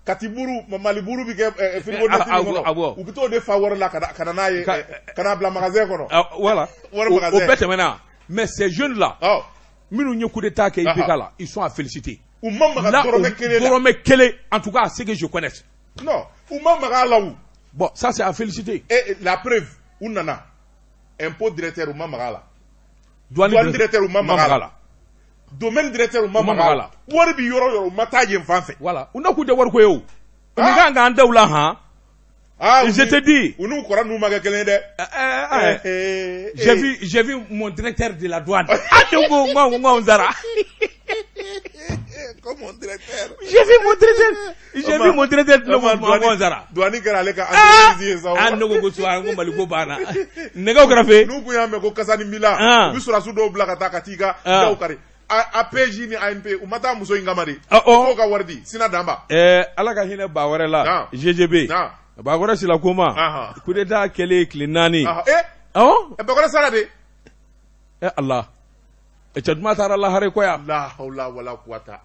Kati buru, Mali buru bɛ kɛ frigo net kɔnɔ. U bɛ t'o de fa wari la ka na n'a ye, ka na bila magasin kɔnɔ. Voilà. Wari magasin. O bɛɛ tɛmɛna. Mais ces jeunes là, minnu ye coup d'état kɛ IBK la, ils sont à féliciter. U ma maga dɔrɔmɛ kelen la. Dɔrɔmɛ kelen, en tout cas, ce que je connais. Non, u ma maga a la o. Bon, ça c'est à féliciter. Et la preuve, u nana impôt directeur, u ma maga a la. Douane directeur, u ma maga a la. Domaine directeur, u ma maga a la. Wari bi yɔrɔ yɔrɔ, u ma taa yen fan fɛ. Voilà, u na k'u tɛ wariko ye o. Nin kan k'an da u la han. Je te dis. U n'u kɔrɔ n'u ma kɛ kelen ye dɛ. J'ai vu mon directeur de la douane. Ah, ne ko n ko sara. Comme mon directeur. J'ai vu mon directeur. J'ai vu mon directeur, ne ko n ko sara. Douane kɛra ale ka entreprise ye sa. Ah, ne ko ko suwa, n ko Mali ko banna. Nɛgɛw kɛrɛfɛ. N'u kun y'a mɛn ko kasani b'i la, u bɛ sɔrɔdasi dɔw bila ka taa ka t'i ka daw kari. APJ ni ANP, u ma taa muso in kama de. K'o ka wari di Sina Danba. Ala ka hinɛ ba wɛrɛ la. GGB. Ba wɛrɛ sila ko ma. Coup d'état kɛlen tile 4. Awɔ. Bakɔrɛ sara de. Ala. Cɛ duman taara lahara ko yan. La hawla wala quwata.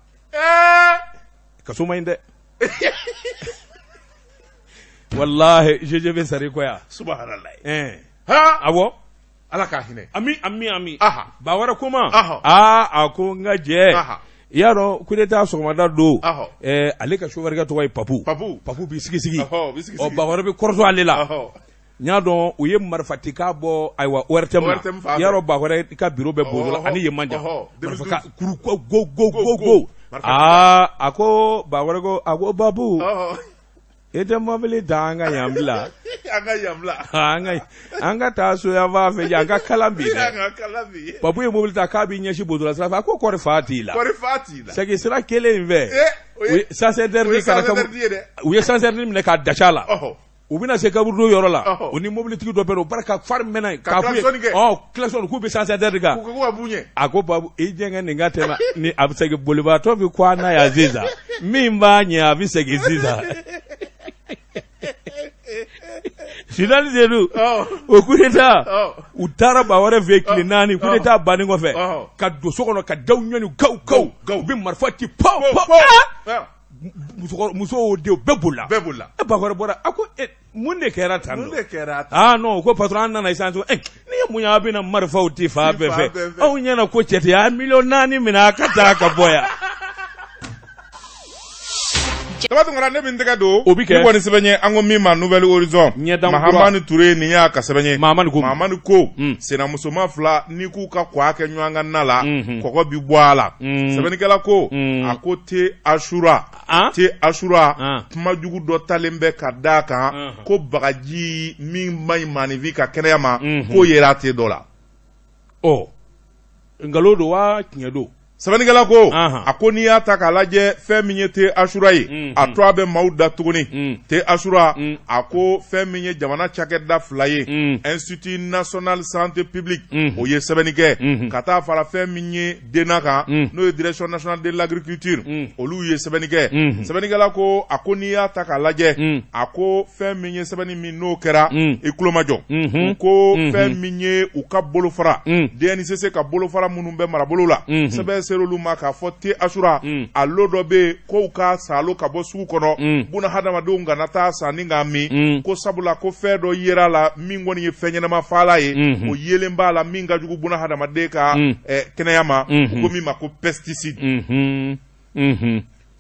Kaso ma ɲi dɛ. Walahi, GGB sari ko yan. Subhanallah. Awɔ. Ala k'a hinɛ. Ami, ami, ami. Ba wɛrɛ ko ma. Aa, a ko n ka jɛ. I y'a dɔn, coup d'état sɔgɔmada don. Ale ka chauffeur kɛ tɔgɔ ye Papu. Papu. Papu b'i sigi sigi. Ɔ, ba wɛrɛ bɛ kɔrɔtɔ ale la. N y'a dɔn, u ye marifatikan bɔ, ayiwa, ORTM na. I y'a dɔn, ba wɛrɛ ka bureau bɛ Bozo la ani yen man jan. Marifa kuru go go go go go. Aa, a ko ba wɛrɛ ko, a ko Papu. E tɛ mɔbili ta an ka yan bila. An ka yan bila. An ka taa so yan fan fɛ, yan ka kalan bi dɛ. An ka kalan bi. Papu ye mobili ta k'a b'i ɲɛsin Bozola sira fɛ, a ko kɔri fa t'i la. Kɔri fa t'i la. Segin sira kelen in fɛ. U ye sens interdit kana u ye sens interdit minɛ k'a dasi a la. U bɛna se kaburudo yɔrɔ la, u ni mobilitigi dɔ bɛ o barika fari mɛnna yen. Ka klaxon kɛ. Ɔ, klaxon k'u bɛ sens interdit kan. K'u ka b'u ɲɛ. A ko Babu, i jɛngɛ nin ka tɛmɛ ni a bɛ segin, bolibaatɔ bɛ kɔ an na yan sisan, min b'a ɲɛ a bɛ segin sisan. Sinali Sedu, o coup d'état, u taara ba wɛrɛ fɛ yen tile 4 coup d'état bannen kɔfɛ, ka don so kɔnɔ ka daw ɲɔni gaw gaw, u bɛ marifa ci paw paw. Musow denw bɛɛ bolila. Bɛɛ bolila. E, ba wɛrɛ bɔra, a ko e, mun de kɛra tan? Mun de kɛra tan? Ah non, ko patron, an nana sisan, ɛ, n'i ye mun ye, a bɛna marifaw ci fan bɛɛ fɛ, anw ɲɛna ko cɛ tɛ, a miliyɔn 4 minɛ a ka taa ka bɔ yan. Daba Tunkara, ne bɛ n tɛgɛ don. O bɛ kɛ. Ni kɔni sɛbɛn ye, an ko min ma Nouvel Horizon. Ɲɛdan kura. Mahamani Ture, nin y'a ka sɛbɛn ye. Mahamani ko. Mahamani ko. Sennamusoma fila n'i k'u ka kɔ kɛ ɲɔgɔn kan na la. Kɔgɔ bi bɔ a la. Sɛbɛnnikɛla ko. A ko te Asura. Te Asura. Kuma jugu dɔ talen bɛ ka d'a kan. Ko bagaji min man ɲi maaninfin ka kɛnɛya ma. K'o yera a te dɔ la. Ɔ, nkalon don wa tiɲɛ don? Sɛbɛnnikɛla ko, a ko n'i y'a ta k'a lajɛ, fɛn min ye te Asura ye, a to a bɛ maaw da tuguni. Te Asura, a ko fɛn min ye jamana cakɛda fila ye, Institut national santé publique, o ye sɛbɛnni kɛ ka taa fara fɛn min ye DNA kan, n'o ye Direction nationale de l'agriculture, olu ye sɛbɛnni kɛ. Sɛbɛnnikɛla ko, a ko n'i y'a ta k'a lajɛ, a ko fɛn min ye sɛbɛnni min n'o kɛra, i tulo ma jɔ, u ko fɛn min ye u ka bolofara, DNCC ka bolofara minnu bɛ marabolo la, sɛbɛn ser'olu ma k'a fɔ te Asura a lo dɔ bɛ yen k'u ka salo ka bɔ sugu kɔnɔ, buna hadamadenw kana taa san ni k'a min, ko sabula ko fɛn dɔ yera la min kɔni ye fɛn ɲɛnama fala ye, o yelen b'a la min ka jugu buna hadamaden ka kɛnɛya ma, u ko min ma ko pesticide.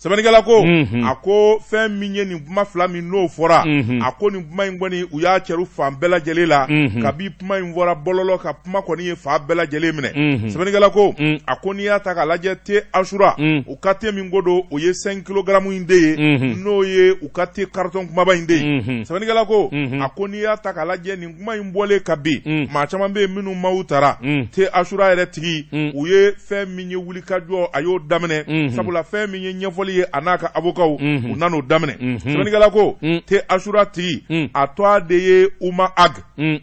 Sɛbɛnnikɛla ko, a ko fɛn min ye nin kuma fila min n'o fɔra, a ko nin kuma in kɔni, u y'a cɛru fan bɛɛ lajɛlen la. Kabi kuma in fɔra bɔlɔlɔ ka, kuma kɔni ye fan bɛɛ lajɛlen minɛ. Sɛbɛnnikɛla ko, a ko n'i y'a ta k'a lajɛ, te Asura, u ka te min ko don, o ye 5 kilogrammes in de ye, n'o ye u ka te carton kumaba in de ye. Sɛbɛnnikɛla ko, a ko n'i y'a ta k'a lajɛ, nin kuma in bɔlen ka bin, maa caman bɛ yen minnu m'aw tara te Asura yɛrɛ tigi, u ye fɛn min ye wulikajɔ, a y'o daminɛ, sabula fɛn min ye ɲɛfɔli lafasali ye a n'a ka avokaw u nan'o daminɛ. Sɛbɛnnikɛla ko te Asura tigi a tɔgɔ de ye Uma Ag.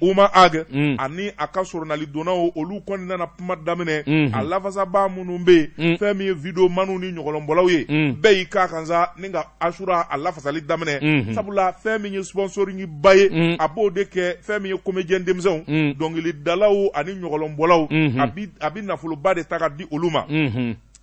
Uma Ag ani a ka soronalidonnaw, olu kɔni nana kuma daminɛ. A lafasabaa minnu bɛ yen, fɛn min ye videomaniw ni ɲɔgɔlɔnbɔlaw ye, bɛɛ y'i k'a kan sa ni ka Asura a lafasali daminɛ, sabula fɛn min ye sponsoring ba ye, a b'o de kɛ fɛn min ye comédien denmisɛnw, dɔnkilidalaw ani ɲɔgɔlɔnbɔlaw, a bɛ nafoloba de ta ka di olu ma.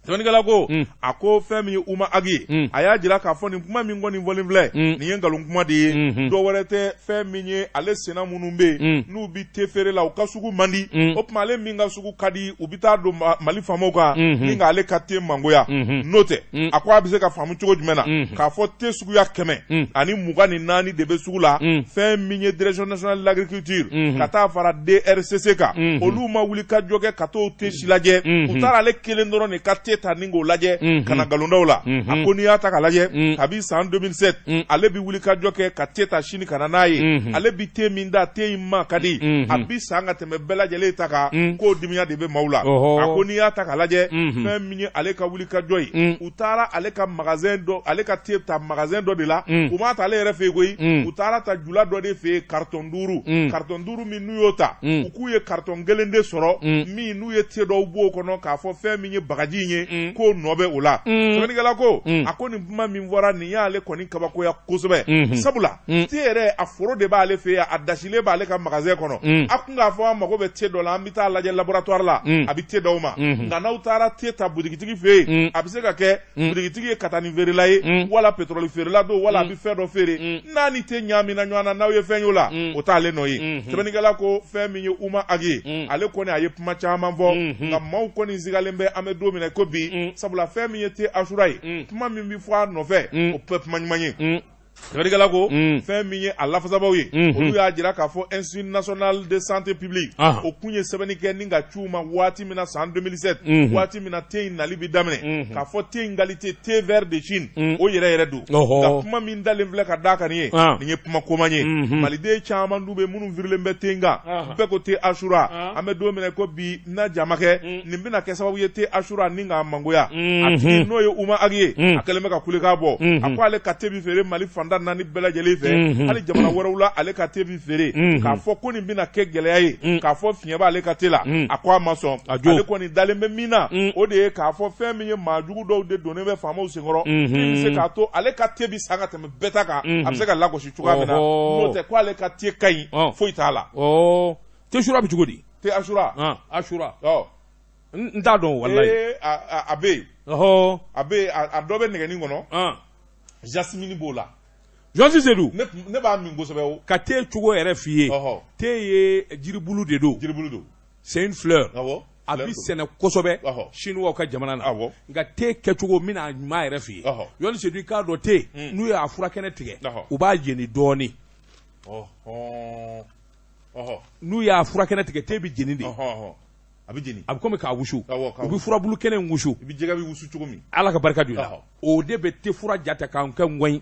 Sɛbɛnnikɛla ko a ko fɛn min ye Uma Ag ye, a y'a jira k'a fɔ nin kuma min kɔni fɔlen filɛ nin ye nkalon kuma de ye. Dɔ wɛrɛ tɛ, fɛn min ye ale senna minnu bɛ yen n'u bɛ te feere la, u ka sugu man di. O tuma ale min ka sugu ka di, u bɛ taa don Mali faamaw kan ni k'ale ka te mangoya. N'o tɛ, a ko a bɛ se ka faamu cogo jumɛn na k'a fɔ te suguya 124 de bɛ sugu la? Fɛn min ye Direction nationale de l'agriculture ka taa fara DRCC kan, olu ma wuli ka jɔ kɛ ka t'o te si lajɛ. U taara ale kelen dɔrɔn de ka te ta ni k'o lajɛ ka na nkalon da o la. A ko n'i y'a ta k'a lajɛ, kabi san 2007, ale bɛ wuli ka jɔ kɛ ka te ta Chine ka na n'a ye. Ale bɛ te min da, te in ma ka di, a bɛ san ka tɛmɛ bɛɛ lajɛlen ta kan. K'o dimiya de bɛ maaw la. A ko n'i y'a ta k'a lajɛ, fɛn min ye ale ka wuli ka jɔ ye, u taara ale ka magasin dɔ, ale ka te ta magasin dɔ de la. U m'a ta ale yɛrɛ fɛ yen koyi, u taara ta jula dɔ de fɛ yen, carton duuru. Carton duuru min n'u y'o ta, u k'u ye carton kelen de sɔrɔ min n'u ye te dɔw b'o kɔnɔ k'a fɔ fɛn min ye bagaji in ye, k'o nɔ bɛ o la. Sɛbɛnnikɛla ko a ko nin kuma min fɔra nin y'ale kɔni kabakoya kosɛbɛ, sabula te yɛrɛ a foro de b'ale fɛ yen, a dasilen b'ale ka magasin kɔnɔ. A kun k'a fɔ an mago bɛ te dɔ la, an bɛ taa lajɛ laboratoire la, a bɛ te d'aw ma. Nka n'aw taara te ta butigitigi fɛ yen, a bɛ se ka kɛ butigitigi ye katani feerela ye, wala pétrole feerela don, wala a bɛ fɛn dɔ feere, n'a ni te ɲaamina ɲɔgɔn na, n'aw ye fɛn y'o la, o t'ale nɔ ye. Sɛbɛnnikɛla ko fɛn min ye Uma Ag ye, ale kɔni a ye kuma caman fɔ, nka maaw kɔni sigalen bɛ an bɛ don min na ko bi, sabula fɛn min ye te Asura ye, kuma min bɛ fɔ a nɔfɛ, o tɛ kuma ɲuman ye. Sɛbɛnnikɛla ko fɛn min ye a lafasabaw ye, olu y'a jira k'a fɔ Institut national de santé publique, o kun ye sɛbɛnni kɛ ni ka ci u ma waati min na san 2007, waati min na te in nali bɛ daminɛ, k'a fɔ te in qualité, thé vert de Chine, o yɛrɛ yɛrɛ don. Nka kuma min dalen filɛ ka d'a kan nin ye, nin ye kuma koman ye. Maliden caman dun bɛ minnu firilen bɛ te in kan, bɛɛ ko te Asura. An bɛ don min na ko bi, n'a ja ma kɛ, nin bɛna kɛ sababu ye te Asura ni k'a mangoya. A tigi n'o ye Uma Ag ye, a kɛlen bɛ ka kulekan bɔ. A ko ale ka te bɛ feere Mali fan tan naani bɛɛ lajɛlen fɛ, hali jamana wɛrɛw la ale ka te bɛ feere. K'a fɔ ko nin bɛna kɛ gɛlɛya ye k'a fɔ fiɲɛ b'ale ka te la, a ko a ma sɔn. Ale kɔni dalen bɛ min na, o de ye k'a fɔ fɛn min ye maa jugu dɔw de donnen bɛ faamaw senkɔrɔ min bɛ se k'a to ale ka te bɛ san ka tɛmɛ bɛɛ ta kan, a bɛ se ka lagosi cogoya min na. N'o tɛ, ko ale ka te ka ɲi, foyi t'a la. Te Asura bɛ cogo di? Te Asura? Asura, n t'a dɔn walayi. A bɛ yen, a bɛ yen, a dɔ bɛ nɛgɛnin kɔnɔ, jasmine b'o la. Journaliste Seydou. Ne b'a min kosɛbɛ o. Ka te cogo yɛrɛ f'i ye. Te ye jiribulu de don. Jiribulu don. C'est une fleur. A bɛ sɛnɛ kosɛbɛ chinois ka jamana na. Nka te kɛcogo n bɛna a ɲuman yɛrɛ f'i ye. Journaliste Seydou, i k'a dɔn te, n'u y'a furakɛnɛ tigɛ, u b'a jeni dɔɔnin. N'u y'a furakɛnɛ tigɛ, te bɛ jeni de. A bɛ jeni. A bɛ komi k'a wusu. U bɛ furabulu kɛnɛ in wusu. I bɛ jɛgɛ bɛ wusu cogo min. Ala ka barika don i la. O de bɛ te fura ja ta k'an kɛ ŋɔyin.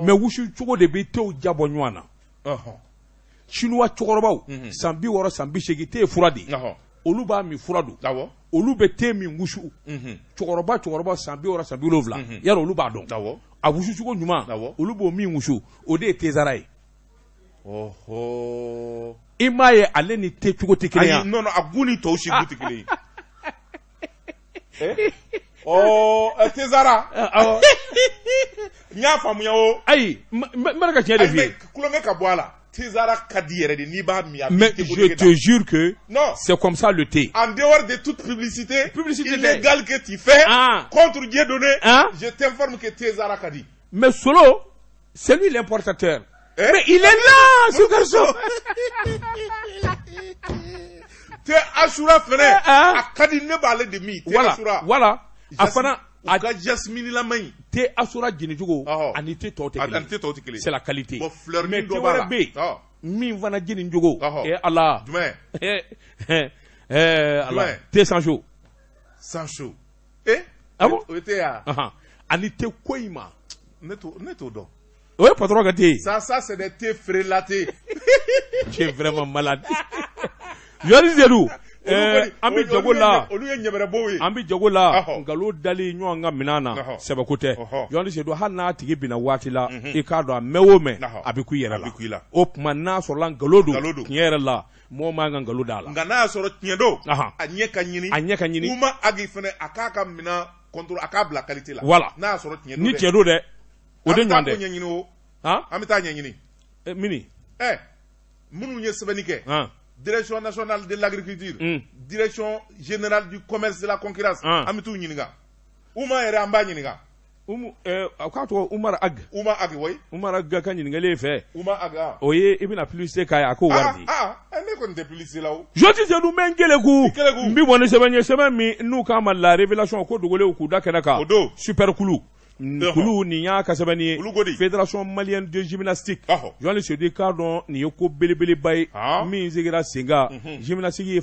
Mais wusu cogo de bɛ tew ja bɔ ɲɔgɔn na. Chinois cɛkɔrɔbaw, san 60, san 80, te ye fura de ye. Olu b'a min, fura don. Olu bɛ te min wusu. Cɛkɔrɔba cɛkɔrɔba san 60, san 70, yarɔ olu b'a dɔn. A wusu cogo ɲuman, olu b'o min wusu, o de ye tezara ye. I m'a ye, ale ni te cogo tɛ kelen ye. Non non, a goût ni tɔw si goût tɛ kelen ye. Ɔ, tezara. Awɔ. N y'a faamuya o. Ayi, n bɛ ka tiɲɛ de f'i ye. Tulonkɛ ka bɔ a la. Tezara ka di yɛrɛ de n'i b'a min. Mais je te jure que non, c'est comme ça le thé. En dehors de toute publicité, publicité illégale que tu fais contre Dieudonné, je t'informe que Tezara ka di. Mais Solo, c'est lui l'importateur. Eh? Mais il est là, ce garçon. Te Asura fɛnɛ, a ka di, ne b'ale de min. Te Asura. Voilà. A fana a ka jasmine lama in. Te Asura jeni cogo ani te tɔw tɛ kelen. Ani te tɔw tɛ kelen. C'est la qualité. Bon, fleur Mais te wɛrɛ bɛ yen min fana jeni cogo. Eh Ala. Jumɛn? Eh Ala. Te Sancho. Sancho. Eh? Ah bon? O ye te ya? Ani te ko in ma. Ne t'o dɔn. O ye patron ka te ye. Ça c'est des thés frelatés. Tu es vraiment malade. Journaliste Seydou. An bɛ jago la, olu ye ɲɛbɛrɛbow ye. An bɛ jago la, nkalon dali ɲɔgɔn ka minɛn na, sɛbɛko tɛ. Jɔnni Sedu, hali n'a tigi binna waati la, i k'a dɔn a mɛn o mɛn a bɛ kun i yɛrɛ la. O tuma n'a sɔrɔla nkalon don, tiɲɛ yɛrɛ la, mɔgɔ man kan ka nkalon da la. Nka n'a y'a sɔrɔ tiɲɛ don, a ɲɛ ka ɲini, a ɲɛ ka ɲini. Oumar Ag fana, a k'a ka minɛn contrôle, a k'a bila qualité la. Voilà. N'a y'a sɔrɔ tiɲɛ don dɛ. Ni tiɲɛ don dɛ, o de ɲɔgɔn tɛ. An bɛ taa ko ɲɛɲini o. An bɛ taa ɲɛɲini. Mini. Minnu ye sɛbɛnni kɛ. Direction nationale de l'agriculture, direction générale du commerce de la concurrence, an bɛ t'u ɲininka. Oumar yɛrɛ, an b'a ɲininka. A k'a tɔgɔ Oumar Ag. Oumar Ag, oui. Oumar Ag ka ɲininkali fɛ. Oumar Ag. O ye i bɛna publicité k'a ye, a k'o wari di. Ne kɔni tɛ publicité la o. Jɔti Sedu, n bɛ n keleku. N bɛ bɔ ni sɛbɛn ye, sɛbɛn min n'u k'a ma La Révélation, ko dogolenw k'u da kɛnɛ kan. O don. Super kulu. Kulu nin y'a ka sɛbɛnni ye. Olu ko di? Fédération malienne de gymnastique. Jɔnni Sedu, i k'a dɔn nin ye ko belebeleba ye min sigira sen kan. Gymnastique ye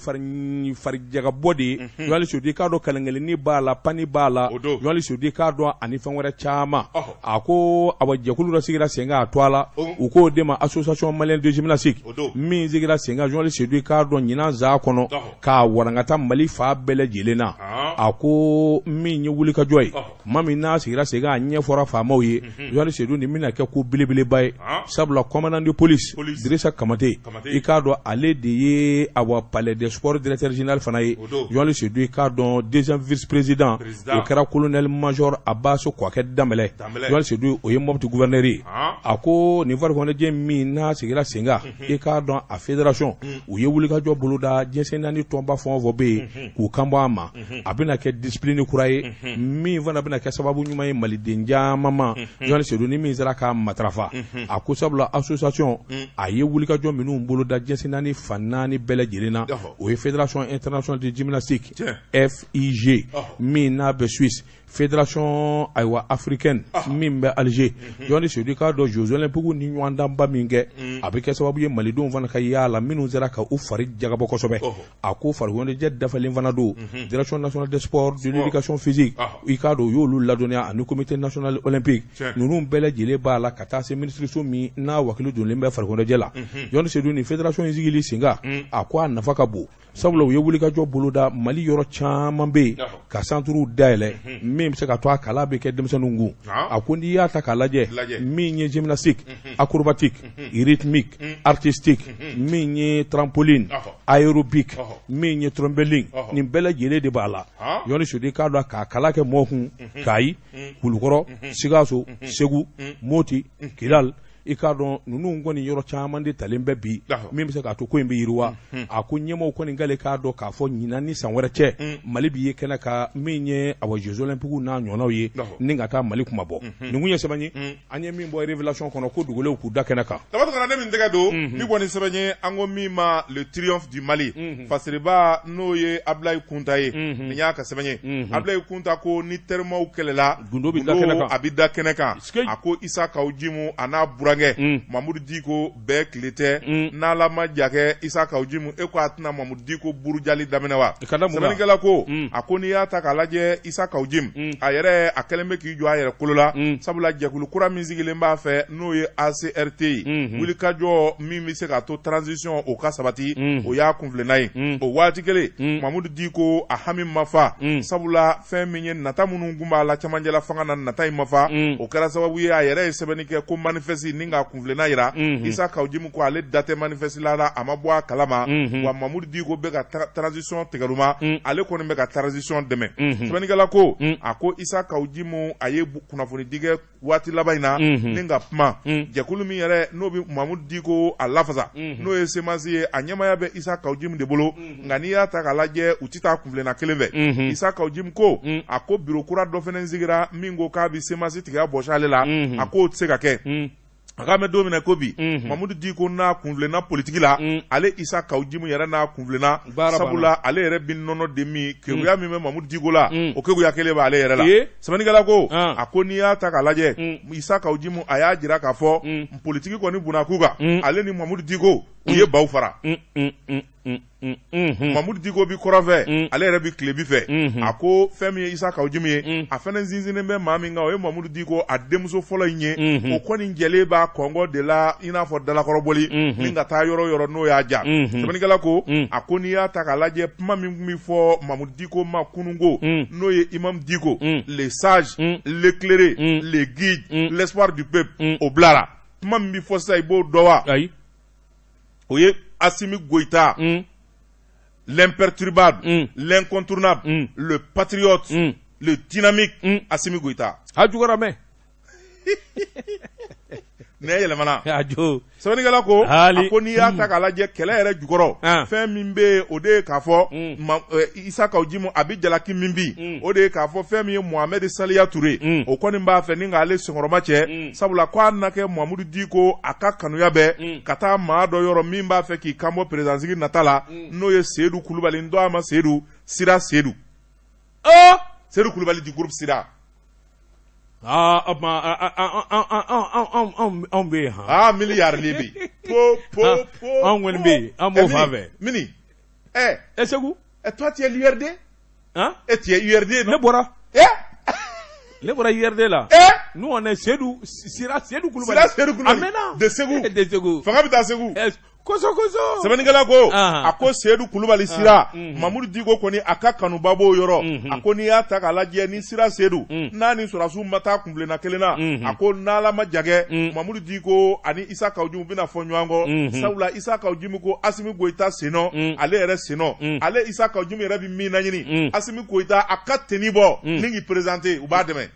farijagabɔ de ye. Jɔnni Sedu, i k'a dɔn kalenkɛlɛnni b'a la, panni b'a la. Jɔnni Sedu, i k'a dɔn ani fɛn wɛrɛ caman. A ko awa, jɛkulu dɔ sigira sen kan a to a la, u k'o de ma Association malienne de gymnastique, min sigira sen kan, Jɔnni Sedu, i k'a dɔn ɲinan za kɔnɔ k'a warankata Mali fan bɛɛ lajɛlen na. A ko min ye wulikajɔ ye, tuma min n'a sigira sen kan, a ɲɛfɔra faamaw ye, Jɔnni Sedu, nin bɛna kɛ ko belebeleba ye, sabula commandant de police Dirisa Kamate, i k'a dɔn ale de ye awa palais des sports directeur général fana ye. Jɔnni Sedu, i k'a dɔn deuxième vice président, o kɛra colonel major Abbas Kɔkɛ Danbɛlɛ. Jɔnni Sedu, o ye Mopti gouverneur ye. A ko nin farikoloɲɛnajɛ min n'a sigira sen kan, i k'a dɔn a fédération, u ye wulikajɔ boloda diɲɛ naani tɔnba fɛn o fɛn bɛ yen k'u kan bɔ a ma. A bɛna kɛ discipline kura ye min fana bɛna kɛ sababu ɲuman ye maliden caman ma, Jɔnni Sedu, ni min sera k'a matarafa. A ko sabula association a ye wulikajɔ minnu boloda diɲɛ naani fan naani bɛɛ lajɛlen na, o ye Fédération internationale de gymnastique, FIG, min n'a bɛ Suisse, fédération ayiwa africaine min bɛ Alger. Jɔnni Sedu, k'a dɔn Jeux olympiques ni ɲɔgɔndanba min kɛ, a bɛ kɛ sababu ye malidenw fana ka yaala minnu sera ka u fari jagabɔ kosɛbɛ. A ko farikoloɲɛnajɛ dafalen fana don. Direction nationale des sports, de l'éducation physique, i k'a dɔn u y'olu ladɔnniya, ani Comité national olympique, ninnu bɛɛ lajɛlen b'a la ka taa se minisiriso min n'a wakili donnen bɛ farikoloɲɛnajɛ la. Jɔnni Sedu, nin fédération in sigili sen kan, a ko a nafa ka bon, sabula u ye wulikajɔ boloda Mali yɔrɔ caman bɛ yen ka santuru dayɛlɛ min bɛ se ka to a kala bɛ kɛ denmisɛnninw kun. A ko n'i y'a ta k'a lajɛ, min ye gymnastique acrobatique, rythmique, artistique, min ye trampoline, aérobic, min ye trampoline, nin bɛɛ lajɛlen de b'a la. Jɔnni Sedu, k'a dɔn k'a kala kɛ mɔgɔ kun Kayi, Kulukɔrɔ, Sikaso, Segu, Moti, Kidal, i k'a dɔn ninnu kɔni yɔrɔ caman de talen bɛ bi min bɛ se k'a to ko in bɛ yiriwa. A ko ɲɛmaaw kɔni k'ale k'a dɔn k'a fɔ ɲinan ni san wɛrɛ cɛ, Mali b'i ye kɛnɛ ka min ye awa Jeux olympiques n'a ɲɔgɔnnaw ye, ni ka taa Mali kuma bɔ. Nin kun ye sɛbɛn ye an ye min bɔ Révélation kɔnɔ, ko dogolenw k'u da kɛnɛ kan. Tabatokara, ne min tɛgɛ don ni bɔ ni sɛbɛn ye, an ko min ma Le Triomphe du Mali, Fasiriba n'o ye Abulayi Kunta ye, nin y'a ka sɛbɛn ye. Abulayi Kunta ko ni terimaw kɛlɛla, gundo bɛ da kɛnɛ kan. A bɛ da kɛnɛ kan. A ko Isa Kawu Jimu a n'a burankɛ Mamudu Diko bɛɛ tile tɛ, n'Ala ma ja kɛ, Isa Kawu Jimu, e ko a tɛna Mamudu Diko burujali daminɛ wa? Sɛbɛnnikɛla ko a ko n'i y'a ta k'a lajɛ, Isa Kawu Jimu a yɛrɛ, a kɛlen bɛ k'i jɔ a yɛrɛ kolo la, sabula jɛkulu kura min sigilen b'a fɛ, n'o ye ACRT ye, wulikajɔ min bɛ se k'a to transition o ka sabati, o y'a kunfilenna ye. O waati kelen, Mamudu Diko a hami ma fa, sabula fɛn min ye nata minnu tun b'a la camancɛla fanga na, nata in ma fa. O kɛra sababu ye a yɛrɛ ye sɛbɛnni kɛ ko manifeste, ni k'a kunfilenna jira. Isa Kawu Jimu ko ale da tɛ manifeste la, a ma bɔ a kalama. Wa Mamudu Diko bɛ ka transition tigɛruma, ale kɔni bɛ ka transition dɛmɛ. Sɛbɛnnikɛla ko a ko Isa Kawu Jimu a ye kunnafonidi kɛ waati laban in na ni ka kuma jɛkulu min yɛrɛ n'o bɛ Mamudu Diko a lafasa, n'o ye CMAS ye, a ɲɛmaaya bɛ Isa Kawu Jimu de bolo. Nka n'i y'a ta k'a lajɛ, u tɛ taa kunfilenna kelen fɛ. Isa Kawu Jimu ko a ko biro kura dɔ fana sigira min ko k'a bɛ CMAS tigɛ bɔsi ale la, a k'o tɛ se ka kɛ. A k'a bɛ don min na ko bi, Mamudu Diko n'a kunfilenna politiki la, ale Isa Kawu Jimu yɛrɛ n'a kunfilenna, sabula ale yɛrɛ bɛ nɔnɔ de min. Keguya min bɛ Mamudu Diko la, o keguya kelen b'ale yɛrɛ la. Sɛbɛnnikɛla ko a ko n'i y'a ta k'a lajɛ, Isa Kawu Jimu a y'a jira k'a fɔ politiki kɔni bunna k'u kan, ale ni Mamudu Diko U ye baw fara. Mamudu Diko bi kɔrɔn fɛ, ale yɛrɛ bi tilebi fɛ. A ko fɛn min ye Isa Kawu Jim ye, a fana sinsinnen bɛ maa min kan, o ye Mamudu Diko a denmuso fɔlɔ in ye. O kɔni jɛlen b'a kɔngɔ de la i n'a fɔ dalakɔrɔbɔli ni ka taa yɔrɔ yɔrɔ n'o y'a ja. Sɛbɛnnikɛla ko a ko n'i y'a ta k'a lajɛ, kuma min tun bɛ fɔ Mamudu Diko ma kununko, n'o ye Imam Diko, le sage, l'éclairé, le guide, l'espoir du peuple, o bilara. Kuma min bɛ fɔ sisan, i b'o dɔn wa? Ayi. O ye Assimi Goïta, l'imperturbable, l'incontournable, le patriote, le dynamique Assimi Goïta. A juguyara mɛ. Nɛ yɛlɛmana. A jo. Sɛbɛnnikɛla ko a ko n'i y'a ta k'a lajɛ, kɛlɛ yɛrɛ jukɔrɔ, fɛn min bɛ yen, o de ye k'a fɔ Isa Kawu Jim a bɛ jalaki min bi, o de ye k'a fɔ fɛn min ye Mohamed Saliya Ture, o kɔni b'a fɛ ni k'ale senkɔrɔma cɛ, sabula ko a na kɛ Mamudu Diko a ka kanuya bɛɛ ka taa maa dɔ yɔrɔ min b'a fɛ k'i kanbɔ perezidansigi nata la, n'o ye Seyidu Kulubali. N dɔgɔ ma Seyidu Sira, Seyidu Seyidu Kulubali du groupe Sira. Aa, o tuma anw bɛ yen han. Aa, miliyari bɛ yen po po po. Anw kɔni bɛ yen, an b'o fan fɛ. Mini ɛ. Ɛ, Segu. Ɛ, toi, tu es l'URD? Hein? Et tu es URD, non? Ne bɔra. Eh? Ne bɔra URD la. Eh? Nous, on est Seydou Sira, Seydou Kulubali. Sira Seydou Kulubali. A mɛnna. De Segu. De Segu. Fanga bɛ taa Segu. Koso koso. Sɛbɛnnikɛla ko a ko Seyidu Kulubali Sira, Mamudu Diko kɔni a ka kanuba b'o yɔrɔ. A ko n'i y'a ta k'a lajɛ, ni Sira Seyidu n'a ni sɔrɔdasiw ma taa kunfilenna kelen na, a ko n'Ala ma jagɛ, Mamudu Diko ani Isa Kawu Jim bɛna fɔ ɲɔgɔn kɔ, sabula Isa Kawu Jim ko Asimi Goyita sennɔ, ale yɛrɛ sennɔ. Ale Isa Kawu Jim yɛrɛ bɛ min laɲini, Asimi Goyita a ka tenue bɔ ni k'i présenter, u b'a dɛmɛ.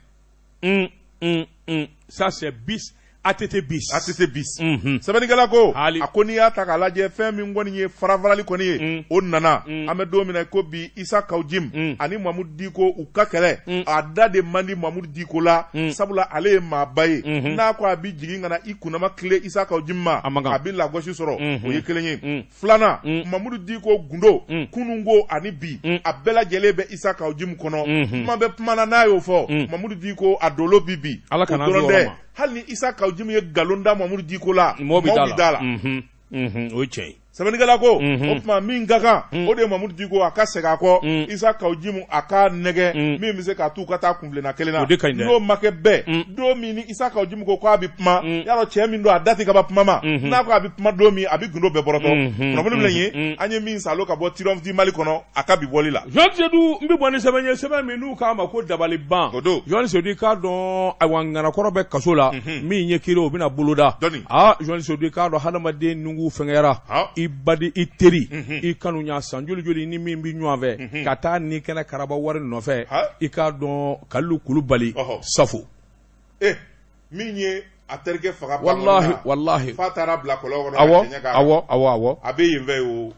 Ça, c'est bis ATT bis. ATT bis. Sɛbɛnnikɛla ko a ko n'i y'a ta k'a lajɛ, fɛn min kɔni ye farafarali kɔni ye, o nana. An bɛ don min na ko bi, Isa Kawu Jim ani Mamudu Diko u ka kɛlɛ, a da de man di Mamudu Diko la, sabula ale ye maaba ye. N'a ko a bɛ jigin ka na i kunnama tile Isa Kawu Jim ma, a bɛ lagosi sɔrɔ. O ye kelen ye. Filanan, Mamudu Diko gundo kununko ani bi, a bɛɛ lajɛlen bɛ Isa Kawu Jim kɔnɔ. Kuma bɛ kuma na, n'a y'o fɔ, Mamudu Diko a dolo bi bi. Ala kana dɔrɔn dɛ, hali ni Isa Kawu Jim ye nkalon da Mamudu Diko la, mɔgɔw bɛ da la. O ye tiɲɛ ye. Sɛbɛnnikɛla ko o tuma min ka kan, o de ye Mamudu Diko a ka segin a kɔ, Isa Kawu Jim a ka nɛgɛ min bɛ se k'a t'u ka taa kunfilenna kelen na. O de ka ɲi dɛ. N'o ma kɛ bɛɛ, don min ni Isa Kawu Jim ko k'a bɛ kuma, y'a dɔn cɛ min don, a da tɛ ka ban kuma ma. N'a ko a bɛ kuma don min, a bɛ gundo bɛɛ bɔrɔtɔ. Kunnafoni filɛ nin ye, an ye min salo ka bɔ Triomphe du Mali kɔnɔ a ka bi bɔli la. Jean Seydou, n bɛ bɔ ni sɛbɛn ye, sɛbɛn min n'u k'a ma ko dabaliban. O don. Jean Seydou, i k'a dɔn, ayiwa, ŋanakɔrɔ bɛ kaso la, min ye kiiri, o bɛna boloda. Dɔnni. Aa, Jean Seydou, i k'a dɔn, hadamaden nugu fɛngɛra. I baden, i teri, i kanuya, san joli joli ni min bɛ ɲɔgɔn fɛ, ka taa ni kɛnɛ karaba wari nɔfɛ. I k'a dɔn, Kalilu Kulubali Safo. Eh, min ye a terikɛ faga. Walahi, walahi. F'a taara bila kɔlɔn kɔnɔ. Awɔ, awɔ, awɔ, awɔ. A bɛ yen fɛ o.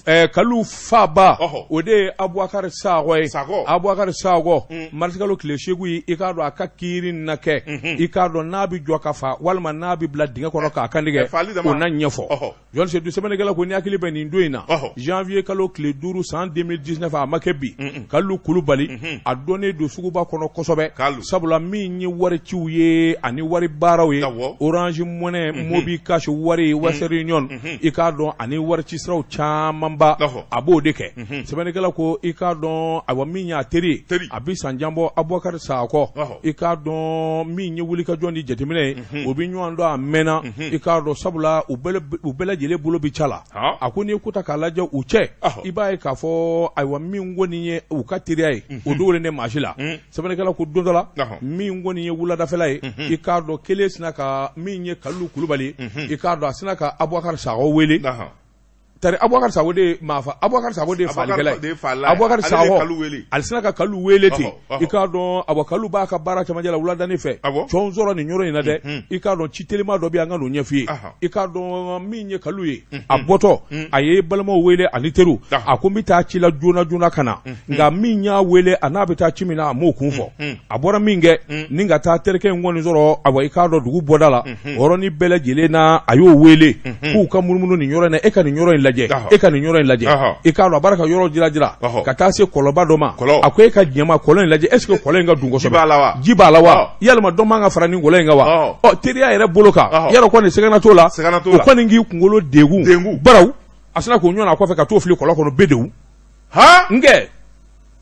Kalilu faba, o de ye Abubakari Sakɔ ye. Abubakari Sakɔ, marisikalo tile 8 ye, i k'a dɔn a ka kiiri na kɛ. I k'a dɔn n'a bɛ jɔ ka fa walima n'a bɛ bila dingɛ kɔnɔ k'a kantigɛ, o na ɲɛfɔ. Jɔn Seydou, sɛbɛnnikɛla ko ni hakili bɛ nin don in na, janvier kalo tile 5 san 2019, a ma kɛ bi, Kalilu Kulubali a dɔnnen don suguba kɔnɔ kosɛbɛ, sabula min ye wari ciw ye ani wari baaraw ye, Orange Money, MobiCash wari, Western Union, i k'a dɔn, ani wari ci siraw camanba, a b'o de kɛ. Sɛbɛnnikɛla ko i k'a dɔn, ayiwa, min y'a teri ye, a bɛ san jan bɔ, Abubakari Sakɔ, i k'a dɔn, min ye wulikajɔ ni jateminɛ ye, o bɛ ɲɔgɔn dɔn a mɛnna, i k'a dɔn, sabula u bɛɛ lajɛlen bolo bɛ ca la. A ko n'i ye ko ta k'a lajɛ u cɛ, i b'a ye k'a fɔ, ayiwa, min kɔni ye u ka teriya ye, o dogolen tɛ maa si la. Sɛbɛnnikɛla ko don dɔ la, min kɔni ye wuladafɛla ye, i k'a dɔn, kelen sina ka min ye Kalilu Kulubali, i k'a dɔn, a sina ka Abubakari Sakɔ wele. Tari Abubakari Sakɔ de ye maa fa, Abubakari Sakɔ de ye faalikɛla ye. Abubakari Sakɔ ale sina ka Kalilu wele ten. I k'a dɔn, awa, Kalilu b'a ka baara cɛmancɛ la wuladanin fɛ, cɔn sɔrɔ nin yɔrɔ in na dɛ, i k'a dɔn, ci telima dɔ bɛ, an ka n'o ɲɛf'i ye. I k'a dɔn, min ye Kalilu ye, a bɔtɔ, a ye balimaw wele ani teriw, a ko n bɛ taa ci la joona joona ka na. Nka min y'a wele, a n'a bɛ taa ci min na, a m'o kun fɔ. A bɔra min kɛ ni ka taa terikɛ in kɔni sɔrɔ, awa, i k'a dɔn, dugu bɔda la, o yɔrɔnin bɛɛ lajɛlen na, a y'o wele k'u ka munumunu nin yɔrɔ in na, e ka nin yɔrɔ in lajɛ. lajɛ e ka nin yɔrɔ in lajɛ i k'a dɔn a b'a ka yɔrɔ jira jira ka taa se kɔlɔnba dɔ ma a ko e ka jɛma kɔlɔn in lajɛ est ce que kɔlɔn in ka dun kosɛbɛ ji b'a la wa yalima dɔ man ka fara nin kɔlɔn in kan wa ɔ teriya yɛrɛ bolo kan yarɔ kɔni sigana t'o la o kɔni k'i kunkolo degun baraw a sina k'o ɲɔgɔn a kɔfɛ ka t'o fili kɔlɔn kɔnɔ bedewu n kɛ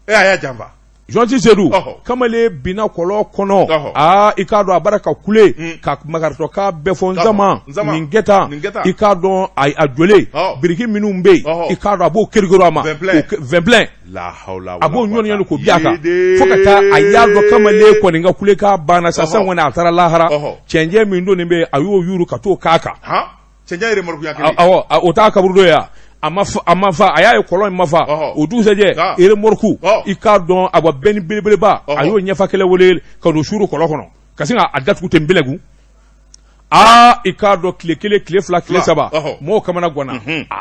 e a y'a janfa Journaliste Sedu kamalen binna kɔlɔn kɔnɔ aa i k'a dɔn a b'a ka kule mm. ka makaritɔkan bɛɛ fɔ nzama nin kɛ tan i k'a dɔn a jɔlen biriki minnu bɛ yen i k'a dɔn a b'o kirikoro a ma vingt-plein a b'o ɲɔni ɲɔni k'o bin a kan fo ka taa a y'a dɔn kamalen kɔni ka kulekan banna sa sisan kɔni a taara lahara cɛncɛn min donnen bɛ a y'o yuru ka t'o k'a kan cɛncɛn remorque kelen awɔ o t'a kaburudo ye wa a ma fa a ma fa a y'a ye kɔlɔn in ma fa o dugusɛjɛ remorque i k'a dɔn awa bɛni belebeleba a y'o ɲɛfa kɛlɛ wele ka n'o suuru kɔlɔn kɔnɔ ka sin k'a datugu ten bɛlɛgu aa i k'a dɔn tile kelen tile fila tile saba mɔgɔw kamana ganna